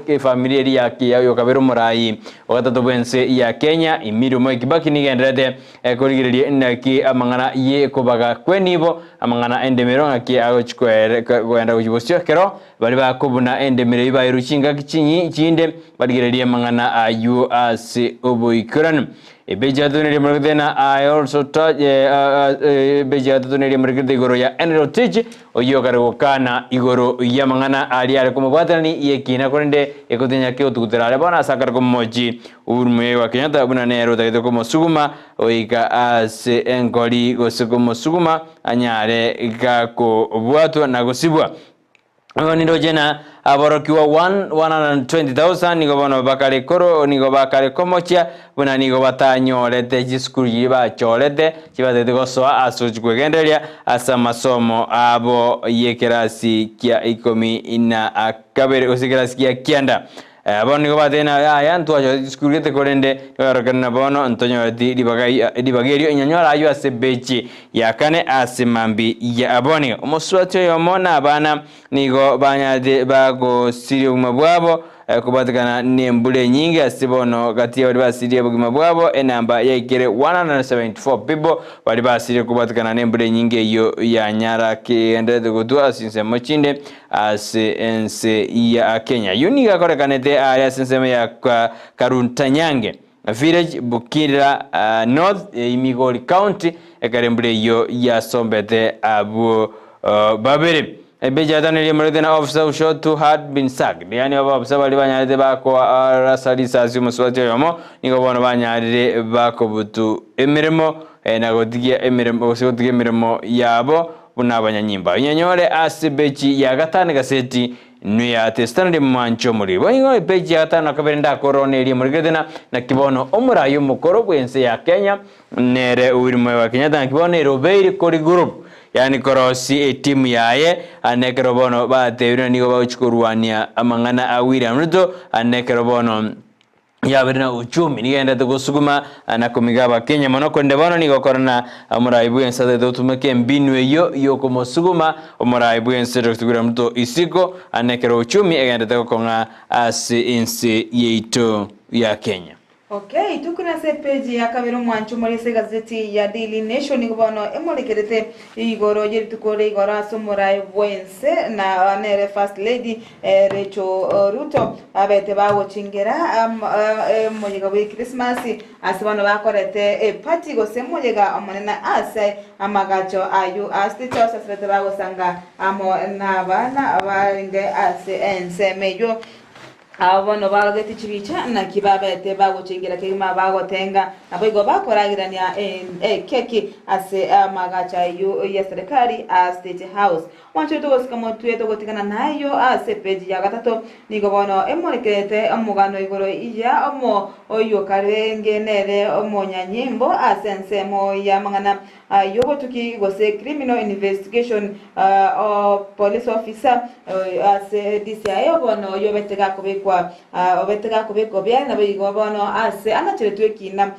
efamiri eria ya oyokabere omorai ogatato bwense ya Kenya, Emilio Mwai Kibaki nigendererete korigereria inaki amang'ana yekobaga kwenibo, amang'ana endemero ng'aki agochi kogenda gochia bosio ekero baria bakobuna endemero eyio bairwe chingaki chinyi chinde barigererie amang'ana aywo ase oboikeranu. Epeji ya gatato neria morekete na I also touch epeji ya gatato neria morekete igoro ya Henry Rotich Oyio okare gokana igoro y'amang'ana aria are komobwaterani y'ekiina, korende egotinya kegotugutera are bono ase akare komomochi Uhuru Muigai wa Kenyatta buna nere otagete komosuguma goika ase enkori gose komosuguma anyare gakobwatwa na gosibwa. Nigo nindoche na aborokigwa 120,000 nigo bono bakare koro nigo bakare komochia buna nigo batanyorete chisukuru chiria bachorete chibatagete gosoa ase gochia kwegendereria ase amasomo abo y'ekerasi kia ikomi na kabere gose ekerasi gia kianda. Bono nigo batebire na yaya ntwanyoreti chisukuru gete korende nigo yarorekana na bono ntonyoreti ribaga ribaga erio inyanyore ayio ase ebechi ya kane ase mambi ya aboni. Omosubati oyomo na abana nigo banyarete bagosiria obogima bwabo kobwatekana nembura enyinge ase bono gati ya baria basiririe obogima bwabo enamba yaikire 174 people baria basiririe kobwatekana nembura enyinge eyio yanyara kegendererete gotwa ase chinsemo chinde ase ense ya Kenya. Ayio nigo akorekanete aria ase ensemo ya Karuntanyange Village, Bukirira North, Migori County, ekero embura eyio yasombete abwo babere. Epeji ya gatano eria emorete na officer who shot who had been sacked, yaani abaofisa baria banyarete bakoarasa risasi omosubati oyomo, nigo bono banyarire bakobutu emeremo na gotigia emeremo gose gotiga emeremo yabo buna abanyanyimba. Onyanyore ase epeji ya gatano egaseti Nuya The Standard mwanche omoriri. Boigo epeji ya gatano na kabere ndakorora neria emorigerete na naki bono omorai omokoro bw'ense ya Kenya nere Uhuru Muigai Kenyatta naki bono ere obeire kori group yaani korosia etimu yaye ande ekero bono batebire nigo bagochia korwania amang'ana a William Ruto ande ekero bono Yabeire na uchumi nigo egendererete gosuguma na komiga Abakenya mono, korende bono nigo korona omorai bw'ense atagete gotumeka embinu eyio y'okomosuguma omorai bw'ense Dr. William Ruto isiko ane ekero uchumi egendererete gokong'a ase ense yaito ya Kenya. Okay, tokure ase epeji ya kabere omwancho more ase egazeti ya Daily Nation nigo bono emorekerete igoro y'erituko ria igoro ase omorai bw'ense na nere First Lady Rachel Ruto babete bagochingera omoyega bwe Christmas ase bono bakorete eparty gose omoyega omonene ase amagacho ayio a State House ase bete bagosanga amo nabana barenge ase ensemo eyio. Abo bono barogete chibicha naki babete bagochingera kegima bagotenga, naboigo bakoragerania ekeki ase amagacho ayio ya serikali a State House. Mwanchire togosika motwe togotigana nayio ase epeji ya gatato. Nigo bono emorekerete omogano igoro ya omo oyio karenge nere omonyanyimbo ase ensemo y'amang'ana y'obotuki gose criminal investigation police officer ase DCI bono oyio obete gakobekwa obete gakobekwa obiare naboigo bono ase anacheretwe ekina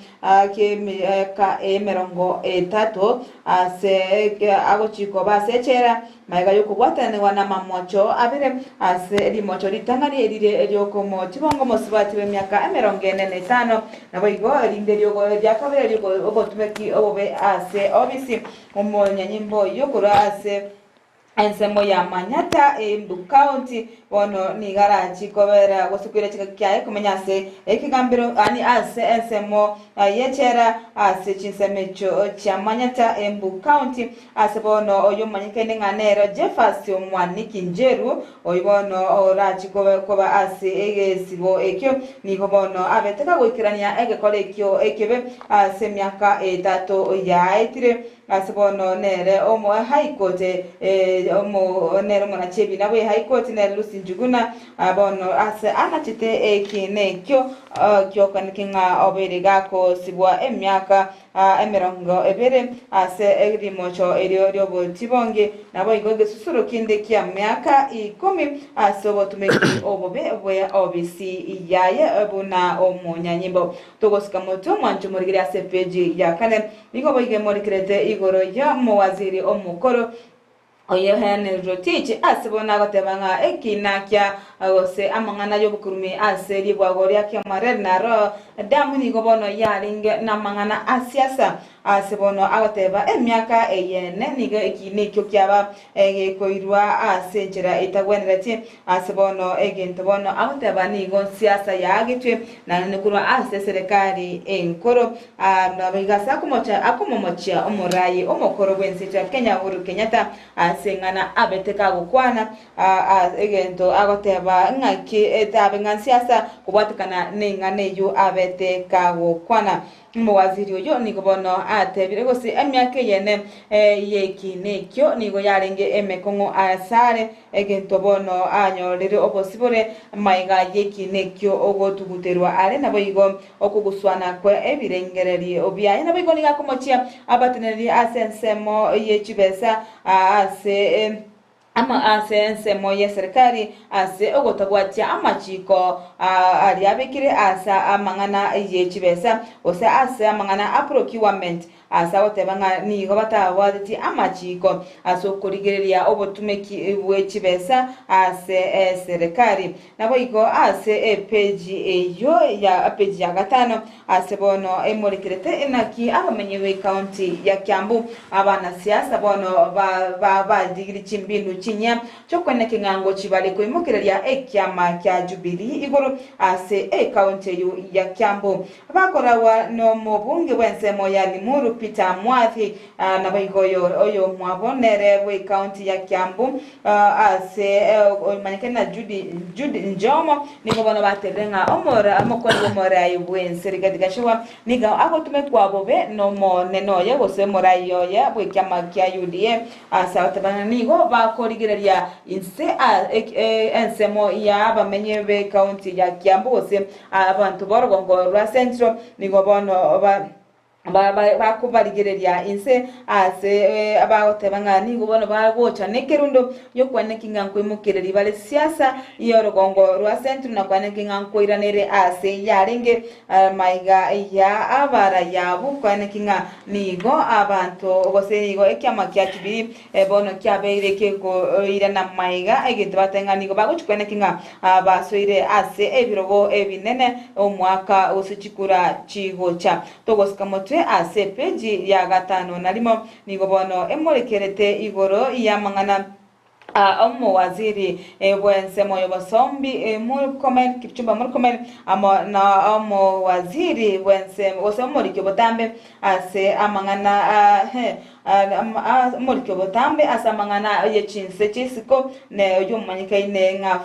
ki'emiaka emerongo etato ase agochia koba ase echela, magega y'okobwatanigwa namamocho abere ase rimocho ritang'ani rire ri'okomochibonga omosubati bw'emiaka emerongo ene na etano, naboigo erinde ria kabere ri'obotumeki obobe ase obisi omonyanyimbo oyio korwa ase Ensemo ya Manyatta, Embu County, bono nigo arachie kobera gose koira chingaki kiaye komenya ase ekegambero yaani ase ensemo y'echela ase chinsemo echio chia Manyatta, Embu County. Ase bono oyio omanyekaine ng'a nere Jefas Mwaniki Njeru, oyio bono orachie koba ase egesibo ekio, nigo bono abete kagoikerania egekora ekio ekebe ase emiaka etato yaetire. Ase bono nere omo High Court omo nere omonachi ebina bwe High Court nere Lucy Njuguna bono ase anachete eki nekio kiokaneke ng'a obeire gakosibwa emiaka emerongo ebere ase rimocho erio ri'obotibongi naboigo egesusuro kende kia miaka ikomi ase obotumeki obobe bwe obisi yaye buna omonyanyimbo. Togosika motwe omwancho morigere ase epeji ya kane. Nigo boigo emorekerete igoro y'omowaziri omokoro oyo Henry Rotich ase bono agoteba ng'a ekina kia gose amang'ana y'obokurumi ase ribwago ria Kiamareri naro damu nigo bono yarenge namang'ana a siasa ase bono agoteba emiaka eyene nigo ekina ekio kiaba gekoirwa ase enchera etagwenereti Ase bono egento bono agoteba nigo siasa yaagetwe naende korwa ase eserekari enkoro. Naboigo ase akomocha akomomochia omorai omokoro bw'ense ya Kenya Uhuru Kenyatta ase eng'ana abete kagokwana egento agoteba ng'aki etabe ng'a nsiasa kobwatekana neng'ana eyio abete kagokwana. Omowaziri oyio nigo bono atebire gose emiaka eyene y'ekiina ekio nigo yarenge emekong'u asare, egento bono anyorire obosibore maiga y'ekiina ekio ogotuguterwa are, naboigo okoguswana kwe ebirengererio biaye. Naboigo nigo akomochia abateneneri ase ensemo ye chibesa ase. Ama ase ensemo y'eserekari ase ogotabwatia amachiko aria abekire ase amang'ana ye chibesa, gose ase amang'ana a procurement, ase agoteba ng'a nigo batabwatetie amachiko ase okorigereria obotumeki bwe chibesa ase eserekari. Naboigo ase epeji eyio ya peji ya gatano ase bono emorekerete inaki abamenyi b'ecounty ya Kiambu abanasiasa bono barigiri chimbinu chinyia chi'okoenena keng'ango chibare koimokereria ekiama kia Jubilee igoro ase ecounty eyio ya Kiambu. Bakoragwa nomobunge bw'ensemo ya Limuru Peter Mwathi naboigo oyomwabo nere bw'ecounty ya Kiambu Ase omanyekani na Jude, Jude Njomo, nigo bono baterire ng'a omora omokori bw'omorai bw'ense Rigathi Gachagua nigo agotumekwa bobe n'omonene oye gose omorai oye bw'ekiama kia UDA ase agoteba ng'a nigo bakorigereria inse a ensemo ya abamenyi b'ecounty ya Kiambu gose abanto b'orogongo rwa Central nigo bono ba Bakobarigereria inse aase bagoteba ng'a nigo bono bagocha nekerundo gi'okwaneki ng'a nkoimokereria bare siasa y'orogongo rwa Central na kwaneki ng'a nkoiranere aase yarenge maiga ya abaraya abwo kwaneki ng'a nigo abanto gose nigo ekiama kia Jubilee bono kiabeire kegoirana maiga egento bateba ng'a nigo bagochia kwaneki ng'a basoire ase ebirogo ebinene omwaka gose chikura chigocha. Togosika motwe ase epeji ya gatano na rimo, nigo bono emorekerete igoro y'amang'ana a omowaziri bw'ensemo y'obosombi Murkomen, Kipchumba Murkomen, amo na omowaziri bw'ensemo gose omoriki obotambe ase amang'ana a Omoriki obotambe ase amang'ana ye chinse chi'isiko, ne oyomanyekaine ng'a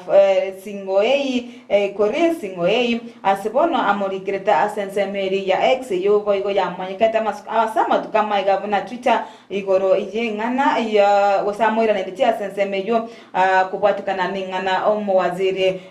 Singoei, Korir Singoei, ase bono amorikerete ase ensemo eria ya X, eyio boigo yamanyekete ase amatuko amaiga buna Twitter, igoro y'eng'ana ya gose amoiraneretie ase ensemo eyio kobwatekana neng'ana omowaziri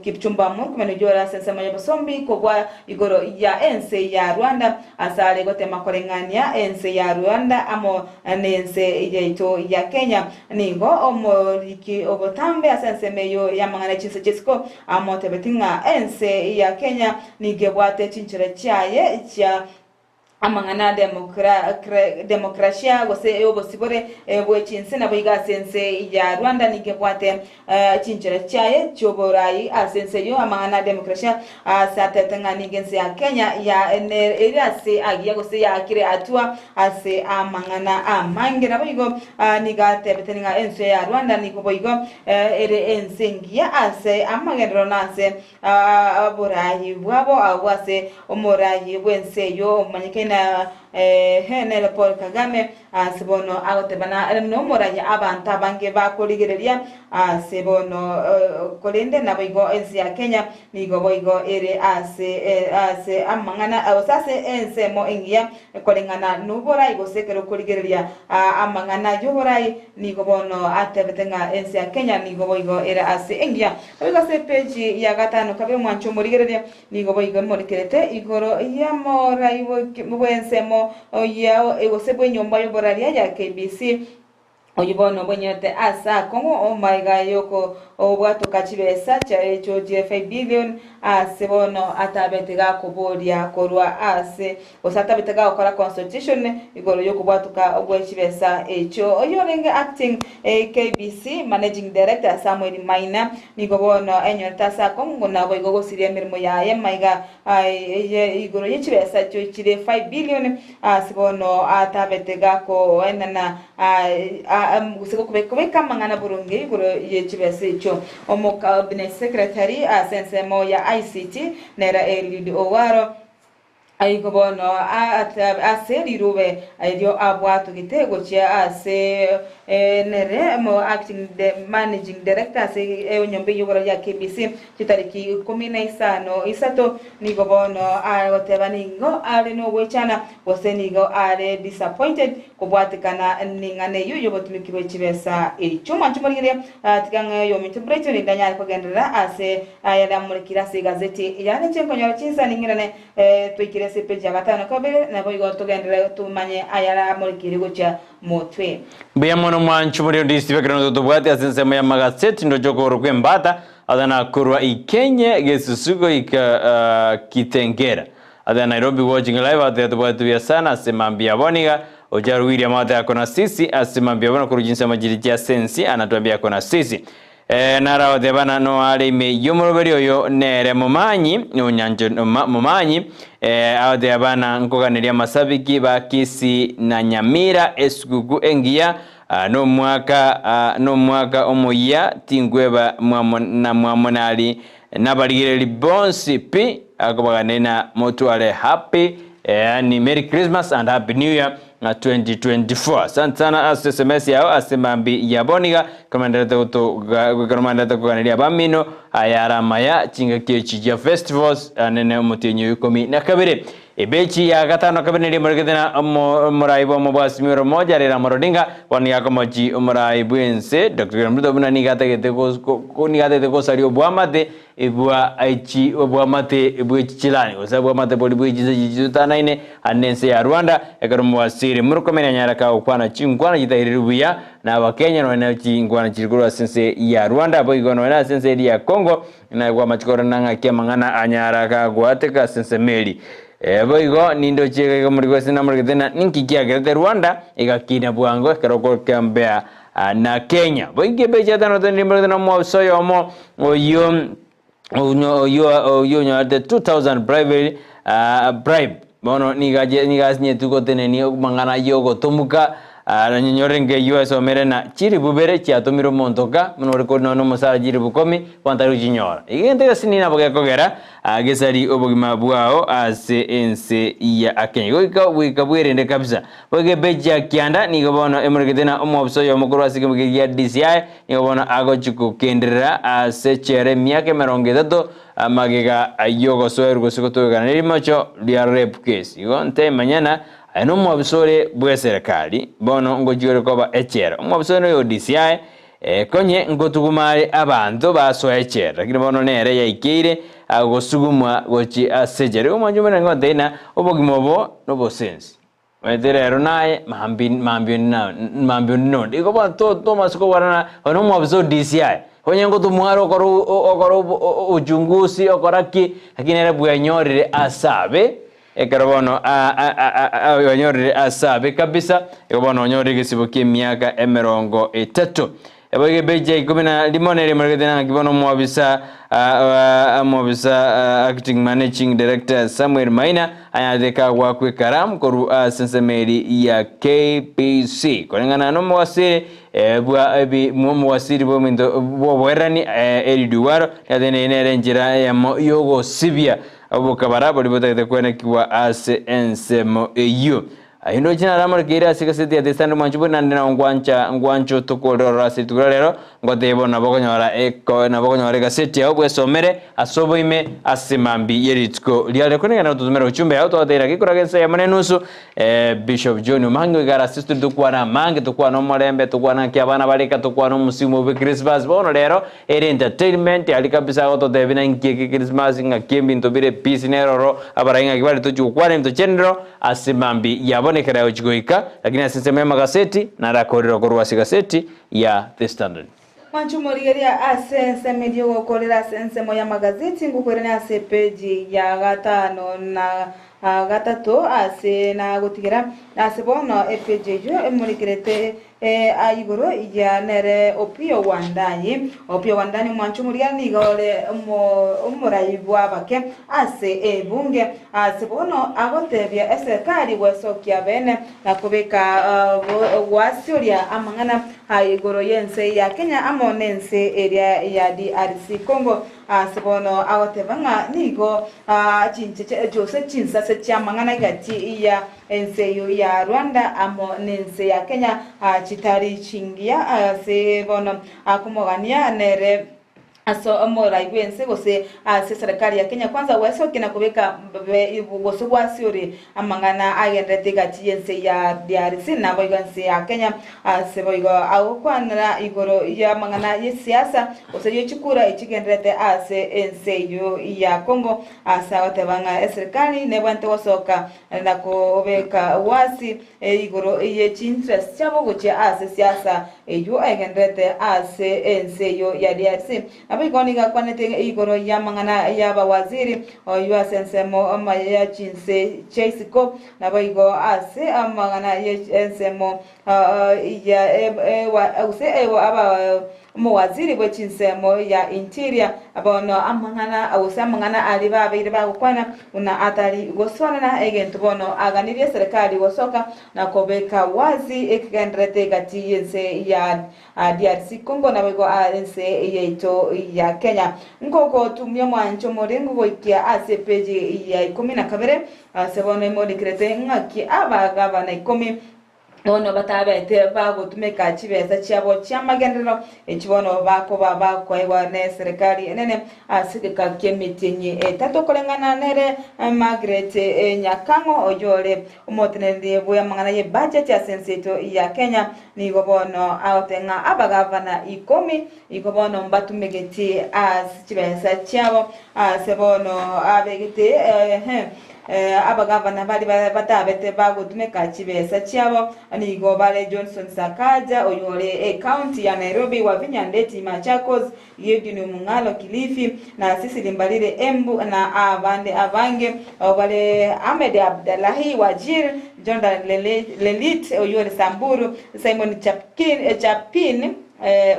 Kipchumba Murkomen oyio ore ase ensemo y'obosombi kobua igoro ya ense ya Rwanda. Asare gotema koreng'ania ense ya Rwanda amo nense yaito ya Kenya. Nigo omoriki obotambe ase ensemo eyio y'amang'ana e chinse chi'isiko amotebeti ng'a ense ya Kenya nigo ebwate chinchera chiaye chia amang'ana a demokrasia gose ey'obosibore bwe chinse naboigo ase ense ya Rwanda nigo ebwate Chinchera chiaye chi'oboraai ase ense eyio, amang'ana a demokrasia ase atete ng'a nigo ense ya Kenya ya ere ase agiya gose yaakire hatua ase amang'ana amange. Naboigo nigo atebete ng'a ense ya Rwanda nigo boigo ere ense engiya ase amagenderero na ase oboraai bwabo agwo ase omoraai bw'ense eyio omanyekaine nere Paul Kagame. Ase bono agotebana nomoraia abanto abange bakorigereria ase bono, korende naboigo ense ya Kenya nigo boigo ere ase ase amang'ana gose ase ensemo engiya koreng'ana noborai gose ekero okorigereria amang'ana y'oborai nigo bono atebete ng'a ense ya Kenya nigo boigo ere ase engiya. Naboigo ase epeji ya gatano kabere omwancho omorigereria Nigo boigo emorekerete igoro y'amorai bw'ensemo yao gose bw'enyomba y'oboraria ya KBC, oyio bono bwenyorete ase akong'u omaiga y'okobwatoka chibesa chiaye chie 5 billion ase bono atabete gakoboria korwa ase gose atabete gagokora consultation igoro y'okobwatoka gwe chibesa echio. Oyio orenge acting KBC managing director Samuel Maina nigo bono enyorete ase akong'u naboigo gosiria emeremo yaye maiga eye igoro ye chibesa echio chire 5 billion ase bono atabete gakoenana gose kobeka amang'ana boronge igoro ye chibesa echio. Omocabinet secretary ase ensemo ya ICT nere Eliud Owaro Aigo bono ase rirube erio abwatogete gochia ase nere acting managing director ase enyomba eyio ya KBC chitariki ikomi na isano isato nigo bono agoteba nigo are nogoichana gose nigo are disappointed kobwatekana neng'ana eyio yobotumiki bwe chibesa echio. Mwanche morigereria tiga ng'e oyominto Brighton ndanyare kogenderera ase Aya namorekire ase egazeti yane inche nkonyora chinsa ning'irane toikire ase epeji ya gatano kabere, naboigo togenderere tomanye aya namorekire gochia motwe. Mbuya mono. mono mwancho muri ondisi bekero totobwate ase ensemo ya magaseti ndoche okorokwa embata athana korwa ikenye gesusu goika kitengera athana Nairobi watching live athe tobwate buya sana ase mambia boniga Ojaru William athe ako na sisi ase mambia bono korwa chinse amachiri chia sensi anatuambia ako na sisi nara otebana no are ime yomoroberi oyo nere momanyi onyancho momanyi aotebana nkoganeria masabiki ba Kisii na Nyamira esiguku engiya nomwaka nomwaka omoyia tingweba na mwamonali nabarigireri bonsi pi akobaganena motware happy yani Merry Christmas and Happy New Year na 2024. Asante sana ase SMS yao ase mambi ya boniga komanderete kuganiria bamino ayara chingaki chijia festivals anene omotienyi 12. Ebechi ya gatano kabiri niri murigithina omurai bwa omobwasi miro moja rira morodinga boniga komochi omurai bwense Dr. William Ruto buna nigatagete nigatete gosaria obwamate bwa echi obwamate bwechichilani gose obwamate bori bwechichitanaine ane ense ya Rwanda ekero omowasiri Murkomen anyaraka gokwana chinkwana chitairire buya na abakenya nonya chinkwana chiri korwa ase ense ya Rwanda boigo nonya ase ense ya Congo na gwamachikoro nang'aki amang'ana anyaraka gwateka ase ense meri. Boigo nindo chiega muri gwese na muri githina ninki kiagerete Rwanda igakina bwango ekero gokambea na Kenya. Boingi becha tano tani muri githina mwabiso yomo oyo oyo nyorete 2000 bribe bribe bono nigasinye tugotenenia mang'ana yogotomuka nyorenge US omere na chiri bubere chiatumire omontoka mono ore korina nomosara chiri bukomi kwantari chinyora igente gasi nabo gekogera gesari obogima bwao ase ense ya Kenya goika goika bwerende kabisa boige beja kianda nigo bono emuregete na omwobiso oyo omokoro ase ekemo gia DCI nigo bono agochi kokenderera ase chere emiaka 30 amagega yogosoerwa gose gotogekana nerimocho ria rape case igo ntemanyana aya nomwobiso ore bwa serikali bono ngochiore koba echera omwobiso oyo DCI konye ngotugumare abanto basoa echera lakini bono nere yaikeire agosugumwa gochi ase echera igo mwancho muna ngoteina obogima obo nobosensi Maete rero naye mambi mambi na mambi no igo bono tomase kobwarana ono omwobiso DCI onye ngotumwara okora okora uchunguzi okora ki lakini ere bwenyorire asabe ekero bono onyorire asabe kabisa igo bono onyorire egesibo kia emiaka 30. Eboige beja 11 nere muregete nang'aki bono omwobisa omwobisa acting managing director Samuel Maina anyarete gwakwa ekaramu korwa ase ensemeri ya KPC koreng'ana na omowasiri bwa ebi omowasiri bwa bwoboerani Eliud Owalo niatene nere enchera eyemo yogosibia obokabara bori botagete kwenekiwa ase ensemo eyio. Ayindo china ramorekeire ase egaseti ya The Standard mwancho buna nande nao ngwancha ngwancho tokorora ase rituko rero ngoteba nabo okonyora eko nabo okonyora egaseti yao bwesomere ase oboime ase mambi yerituko riare konegana totumere uchumbe yao twateira gikoraga ense yamo nenusu Bishop John Omange igara ase turi tokwana amange tokwana omorembe tokwana nki abana bareka tokwana omosimbo bwa Christmas bono rero ere entertainment ari kabisa gototebia na nki eke Christmas ng'aki ebinto bire peace neroro abarai ng'aki bare tochi gokwana ebinto general ase mambi yabonekera gochi goika lakini ase ensemo ya magaseti narakorire korwa ase egaseti ya The Standard. Mwancho morigeria ase ensemo eria ogokorera ase ensemo ya magazeti ngokwerania ase peji ya 53 ase nagotigera ase bono epeji eywo emorikerete igoro ya nere Opiyo Wandayi. Opiyo Wandayi mwancho morigeria nigo ore omorai bwabake ase ebunge ase bono agotebia eserikali gwesokia bene na kobeka gwasioria amang'ana igoro y'ense ya Kenya amo n'ense eria ya DRC Congo ase bono agoteba ng'a nigo chincheche jose chinsase chiamang'ana gati ya ense eyo ya Rwanda amo n'ense ya Kenya chitari chingiya ase bono akomogania nere Ase omorai bw'ense gose ase eserekari ya Kenya Kwanza gwesokia na kobeka gose gwasiore amang'ana agenderete egati y'ense ya DRC naboigo ense ya Kenya. Ase boigo agokwanera igoro y'amang'ana y'esiasa gose y'echikura echigenderete ase ense eyio ya Congo ase agoteba ng'a eserekari nebwenerete gosoka na kobeka wasi igoro ye chinterest chiabo gochia ase siasa eyio egendererete ase ense eyio ya DRC. Naboigo nigo akwanete igoro y'amang'ana y'abawaziri oyio ase ensemo ya chinse chia isiko, naboigo ase amang'ana y'ensemo ya gose aba Omowaziri bwe chinsemo ya Interior bono amang'ana gose amang'ana aria babeire bagokwana buna atari gosoanana egento bono aganirie eserekari gosoka na kobeka wazi ekegendererete egati y'ense ya DRC Congo naboigo ense yaito ya Kenya. Nkogotumia omwancho morengo goikia ase epeji ya ikomi na kabere ase bono emorekerete ng'aki abagabana ikomi Bono batabete bagotumeka chibesa chiabo chi'amagenderero, echi bono bakoba bakoegwa neserikari enene ase egeka ki'emetienyi etato koreng'ana nere Margaret Nyakang'o oyore omoteneneri bw'amang'ana y'ebudget ase ense yaito ya Kenya. Nigo bono agoteba ng'a abagavana ikomi igo bono mbatumegeti ase chibesa chiabo ase bono abegete Abagavana baria batabete bagotumeka chibesa chiabo nigo bare Johnson Sakaja oyio ore ecounty ya Nairobi, Wavinya Ndeti Machakos, Eugene Mung'alo Kilifi, na Cecily Mbarire Embu na abande abange. Abwo bare Ahmed Abdallahi Wajir, Jonathan Lelit oyio ore Samburu, Simon Chapkin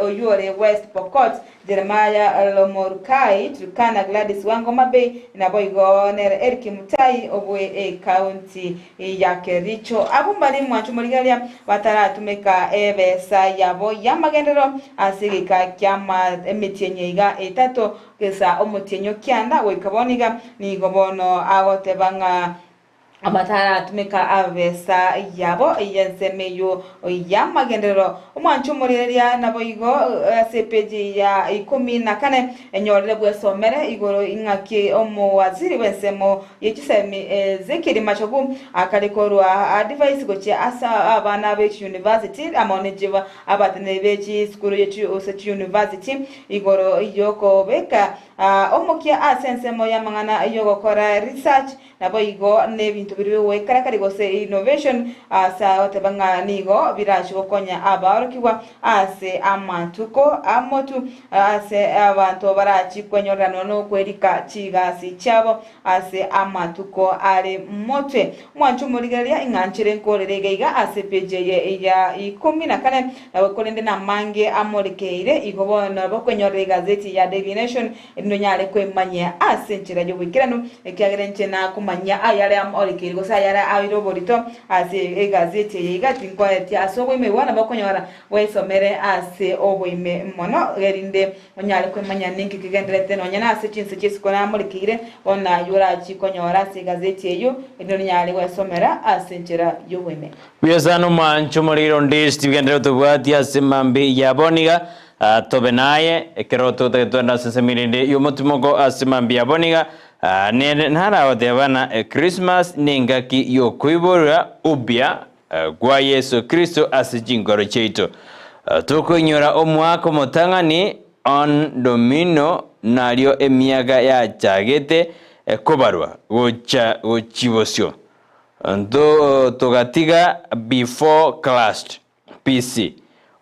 oyio ore West Pokot, Jeremiah Lomorukai, Turkana Gladys Wangoma Bay, naboigo nere Eric Mutai obwe ecounty ya Kericho. Abwo mbare mwancho morigereria bataratumeka ebesa yabo y'amagenderero ase egeka kiama emetienyi iga etato gesa omotienyi o kianda goika bono iga nigo bono agoteba ng'a Abataratumeka abesa yabo y'ensemo eyio y'amagenderero. Omwancho omorereria naboigo ase epeji ya ikomi na kane enyorere bwesomere igoro ing'aki omowaziri bw'ensemo ye chisemi Ezekiel Machogu akare korwa advice gochia ase abana be chiuniversity amo ne abateneneri be chisukuru ase chiuniversity igoro y'okobeka omokia ase ensemo y'amang'ana y'ogokora research Naboigo nebinto biria bigoikarakari gose innovation ase agoteba ng'a nigo birache gokonya abaorokigwa ase amatuko amotu ase abanto barachi kwenyoreranwa nokwerika chigasi chiabo ase amatuko are motwe. Mwanche omorigereria ing'a nchere nkorere iga iga ase epeji eye ya ikomi na kane nabo korende namange amorekeire igo bono nabo kwenyorera egazeti ya Daily Nation Erinde onyare kwemanyia ase enchera y'oboikeranu, ekiagera inche nakomanyia ayare amorekeire gose ayare aire oborito ase egazeti eye iga tinkoetia ase oboime igo nabo okonyora bwesomere ase oboime mono, erinde onyare kwemanyia ninki kegendererete nonya nase chinse chi'isiko namorekeire, bono ayio orachie konyora ase egazeti eyio, erinde onyare gwesomera ase enchera y'oboime. Buya sana omwancho omoriri onde tibigenderere tobwatie ase mambia ya bono iga. Tobe naye, ekero totagete twende ase ensemo erinde y'omotimoko ase mambia abo niga nere naragoteba na Christmas nengaki y'okoiborwa upya kwa Yeso Kristo ase chinkoro chiaito. Tokoinyora omwaka omotang'ani on domino nario emiaka yachagete kobarwa gocha gochi bosio. Togatiga before Christ. PC,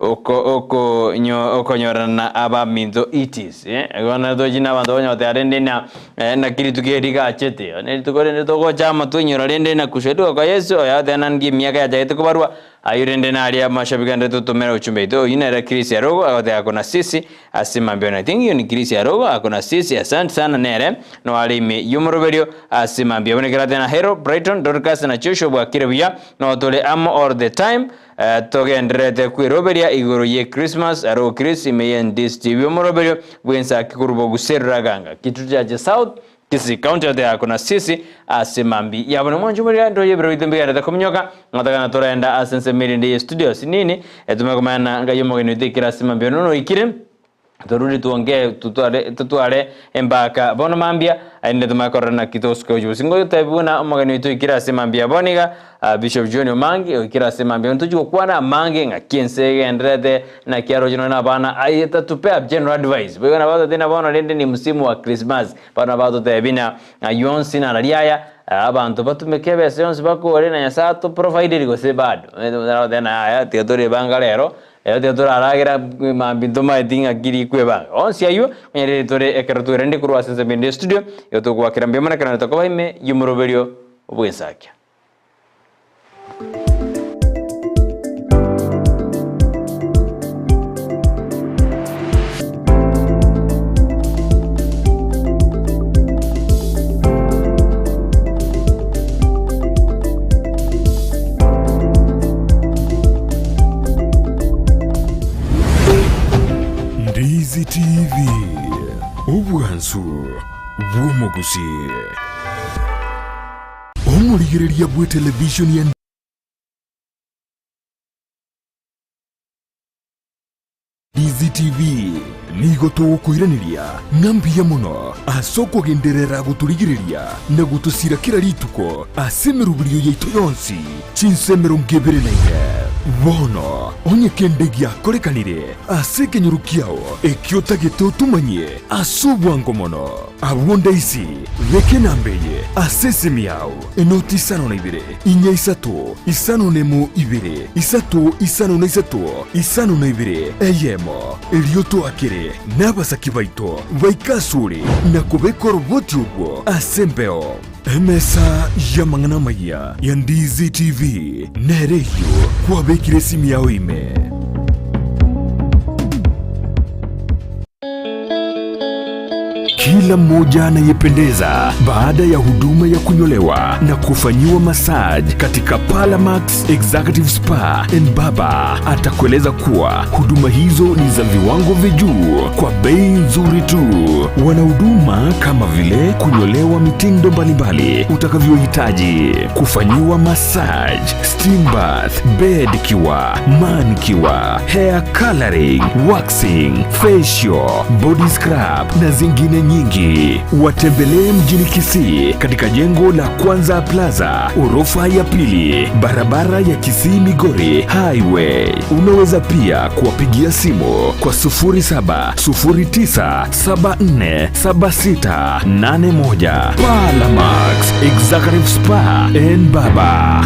oko oko nyo okonyorana na abaminto itis eh, bono tochi na abanto bonya goteba rende na eh, naki rituko eri rigachete, one rituko rende togocha amo twinyora rende na kusaidiwa kwa Yesu, oyo agoteba nandi emiaka yachagete kobarwa, aywo rende naria amashabiki ande totomere ochumbe aito, oyio nere Chris Arogo agoteba ako na sisi ase mambia one. Thank you ni Chris Arogo ako na sisi asante sana nere noare ime y'omoroberio ase mambia buna ekero ateba na Hero, Brighton, Dorcas na Joshua bwakire buya. Noo tore amo all the time, togendererete kweroberia igoro ye Christmas, aro Chris ime ye Ndisi TV omoroberio bw'ensaki korwa Boguseru Raganga, Kitutu Chache South, Kisii County ate ako na sisi ase mambi yabo na mwancho moria ntoye ebiro bito mbigenderete kominyoka ngotagana torenda ase ensemo erinde ye studio sinini etume komanya na ngai omogeni oito ekero ase mambi ono noikire. Torudi tuongee totware totware embaka bono mambia aende tomanye korora naki togosuka gochia bosio. Ngotebi buna omogeni oito oikire ase mambia bono iga Bishop John Omangi oikire ase mambia bono tochia gokwana amange ng'aki ense egendererete naki aroche nonye na abana aye tatupea general advice boigo nabo atotebia na bono rende ni msimu wa Christmas bono nabo atotebia na ayio onsi narari aya abanto batumeke ebesa yonsi bakore na Nyasaye atoprovideri gose bado. Omanyete omonto aragotebia na yaya tiga torebanga rero Ero tiga toraragera mambia ntomaeti ng'aki rikwebanga. Onsi ayio onye riri tore ekero twerende korwa ase ensemo ende y'estudio, igo togoakera mbuya mono ekero naende tokoba ime y'omoroberio bw'ensakia. Ndizi TV, obwansu bw'omogusii. Omorigereria bw'etelevishoni ya Ndizi TV nigo togokoiraneria ng'a mbuya mono ase okogenderera gotorigereria na gotosira kera rituko ase emeroberio yaito yonsi chinsa 24. Bono onye kende giakorekanire ase ekenyoro kiao ekio otagete otomanyie ase obwango mono, abwo ndaisi beka enamba eye ase esimi yao, Enoti isano na ibere, inya isato, isano nemo ibere, isato isano na isato, isano na ibere, eyemo. Erio toakere nabasaki baito baike asore na kobeka oroboti orwo ase embeo. Emesa y'amang'ana amayia ya Ndizi TV nere eyio kwabekire esimi yao ime. Kila mmoja anayependeza baada ya huduma ya kunyolewa na kufanyiwa massage katika Palamax Executive Spa and Baba atakueleza kuwa huduma hizo ni za viwango vya juu kwa bei nzuri tu. Wana huduma kama vile kunyolewa mitindo mbalimbali utakavyohitaji, kufanyiwa massage, steam bath, bed cure, manicure, hair coloring, waxing, facial, body scrub na zingine nyingi. Watembelee mjini Kisii katika jengo la Kwanza Plaza, orofa ya pili, barabara ya Kisii Migori Highway. Unaweza pia kuwapigia simu kwa 0709747681. Palamax Executive Spa and Baba.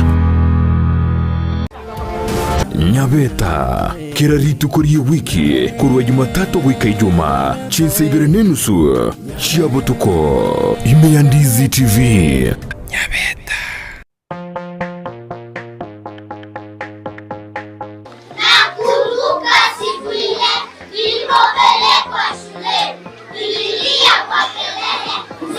Nyabeta kera rituko ri'ewiki korwa Jumatatu goika Ijuma chinsa ibere nenusu chia botuko ime ya Ndizi TV. Nyabeta. Nakumbuka siku ile nilipopelekwa shuleni, nililia kwa kelele.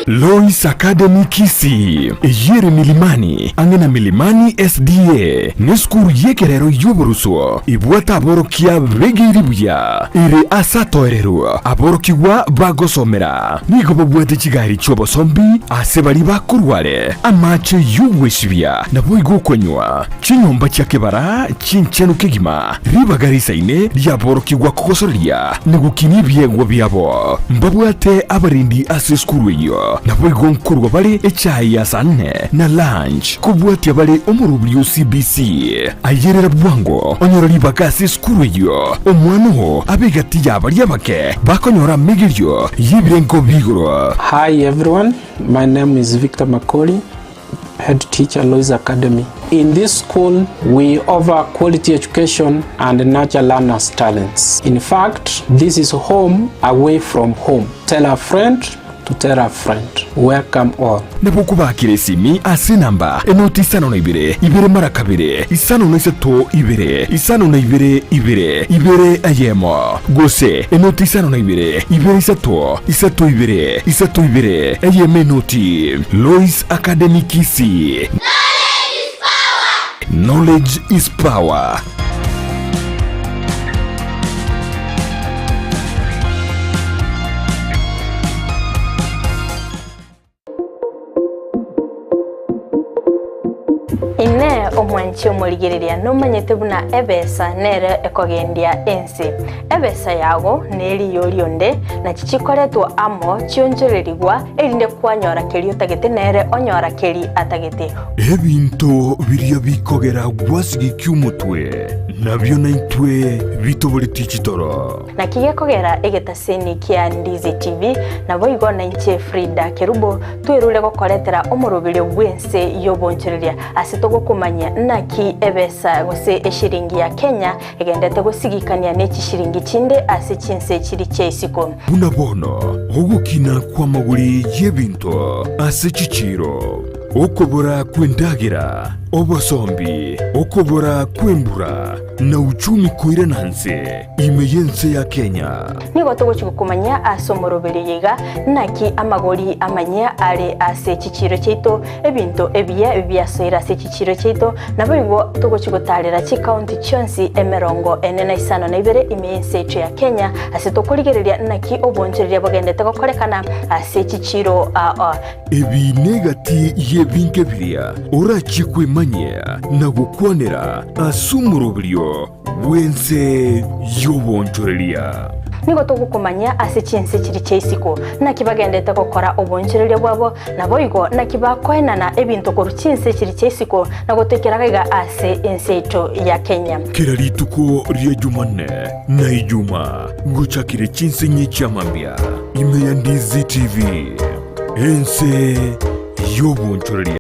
Lois Academy Kisii, eyere Milimani, ang'e na Milimani SDA, nesukuru y'ekerero y'oboruswo ebwate aborokia begeire buya, ere ase atoererwa aborokigwa bagosomera. Nigo babwate chigari chi'obosombi ase baria bakorware, amache y'ogwesibia naboigo okonywa, chinyomba chia kebara chinchenu kegima, ribaga risaine riaborokigwa kogosoreria na gokinia ebiegwa biabo. Mbabwate abarendi ase esukuru eyio, naboigo nkorwa bare echae ya saa nne na lunch, kobwatia bare omorobiri o CBC. Ayerera bwango onyore ribaga ase esukuru eyio, omwana oo abe egati ya baria abake bakonyora amegerio y'ebirengo bi'igoro. Hi everyone, my name is Victor Makori, head teacher Lois Academy. In this school, we offer quality education and nurture learners' talents. In fact, this is home away from home. Tell a friend to tell a friend. Welcome all. Nabo okobakera esimi ase enamba enoti isano na ibere, ibere mara kabere, isano na isato ibere, isano na ibere ibere, ibere eyemo, gose enoti isano na ibere, ibere isato, isato ibere, isato ibere, eyemo enoti. Lois Academy Kisii. Knowledge is power. Inee omwanchi omorigereria nomanyete buna ebesa nere ekogendia ense? Ebesa yago neriyo rionde, nachi chikoretwa amo chionchorerigwa, erinde kwanyora keria otagete nere onyora keri atagete. Ebinto biria bikogera gwasigikia omotwe, nabio naintwe bitoboretie chitoro. Naki gekogera egetaseni kia Ndizi TV, naboigo nainche Frida Kerubo twerure gokoretera omoroberio bw'ense y'obonchoreria ase togokomanyia naki ebesa gose eshiringi ya Kenya egendete gosigikania ne chishiringi chinde ase chinse chiri chia isiko. Buna bono ogokina kw'amagori y'ebinto ase chichiiro, okobora kw'endagera, obosombi, okobora kw'embura, na uchumi koirana nse ime y'ense ya Kenya. Nigo togochia gokomanyia ase omoroberio oyo iga, naki amagori amanyia are ase chichiiro chiaito, ebinto ebiya biasoire ase chichiiro chiaito, naboigo togochia gotaarera chikaunti chionsi emerongo ene na isano na ibere ime y'ense yaito ya Kenya, ase tokorigereria naki obonchoreria bogendete gokorekana ase chichiiro aa. Ebi negati y'ebinto biria orachie kwemanyia na gokwanera ase omoroberio bw'ense y'obonchoreria. Nigo togokomanyia ase chinse chiria chia isiko, naki bagendete gokora obonchoreria bwabo, naboigo naki bakoenana ebinto korwa chinse chiria chia isiko na gotoikera gaiga ase ense yaito ya Kenya. Kera rituko ria Jumanne na Ijuma ngochakire chinse inye chi'amambia ime ya Ndizi TV, ense y'obonchoreria.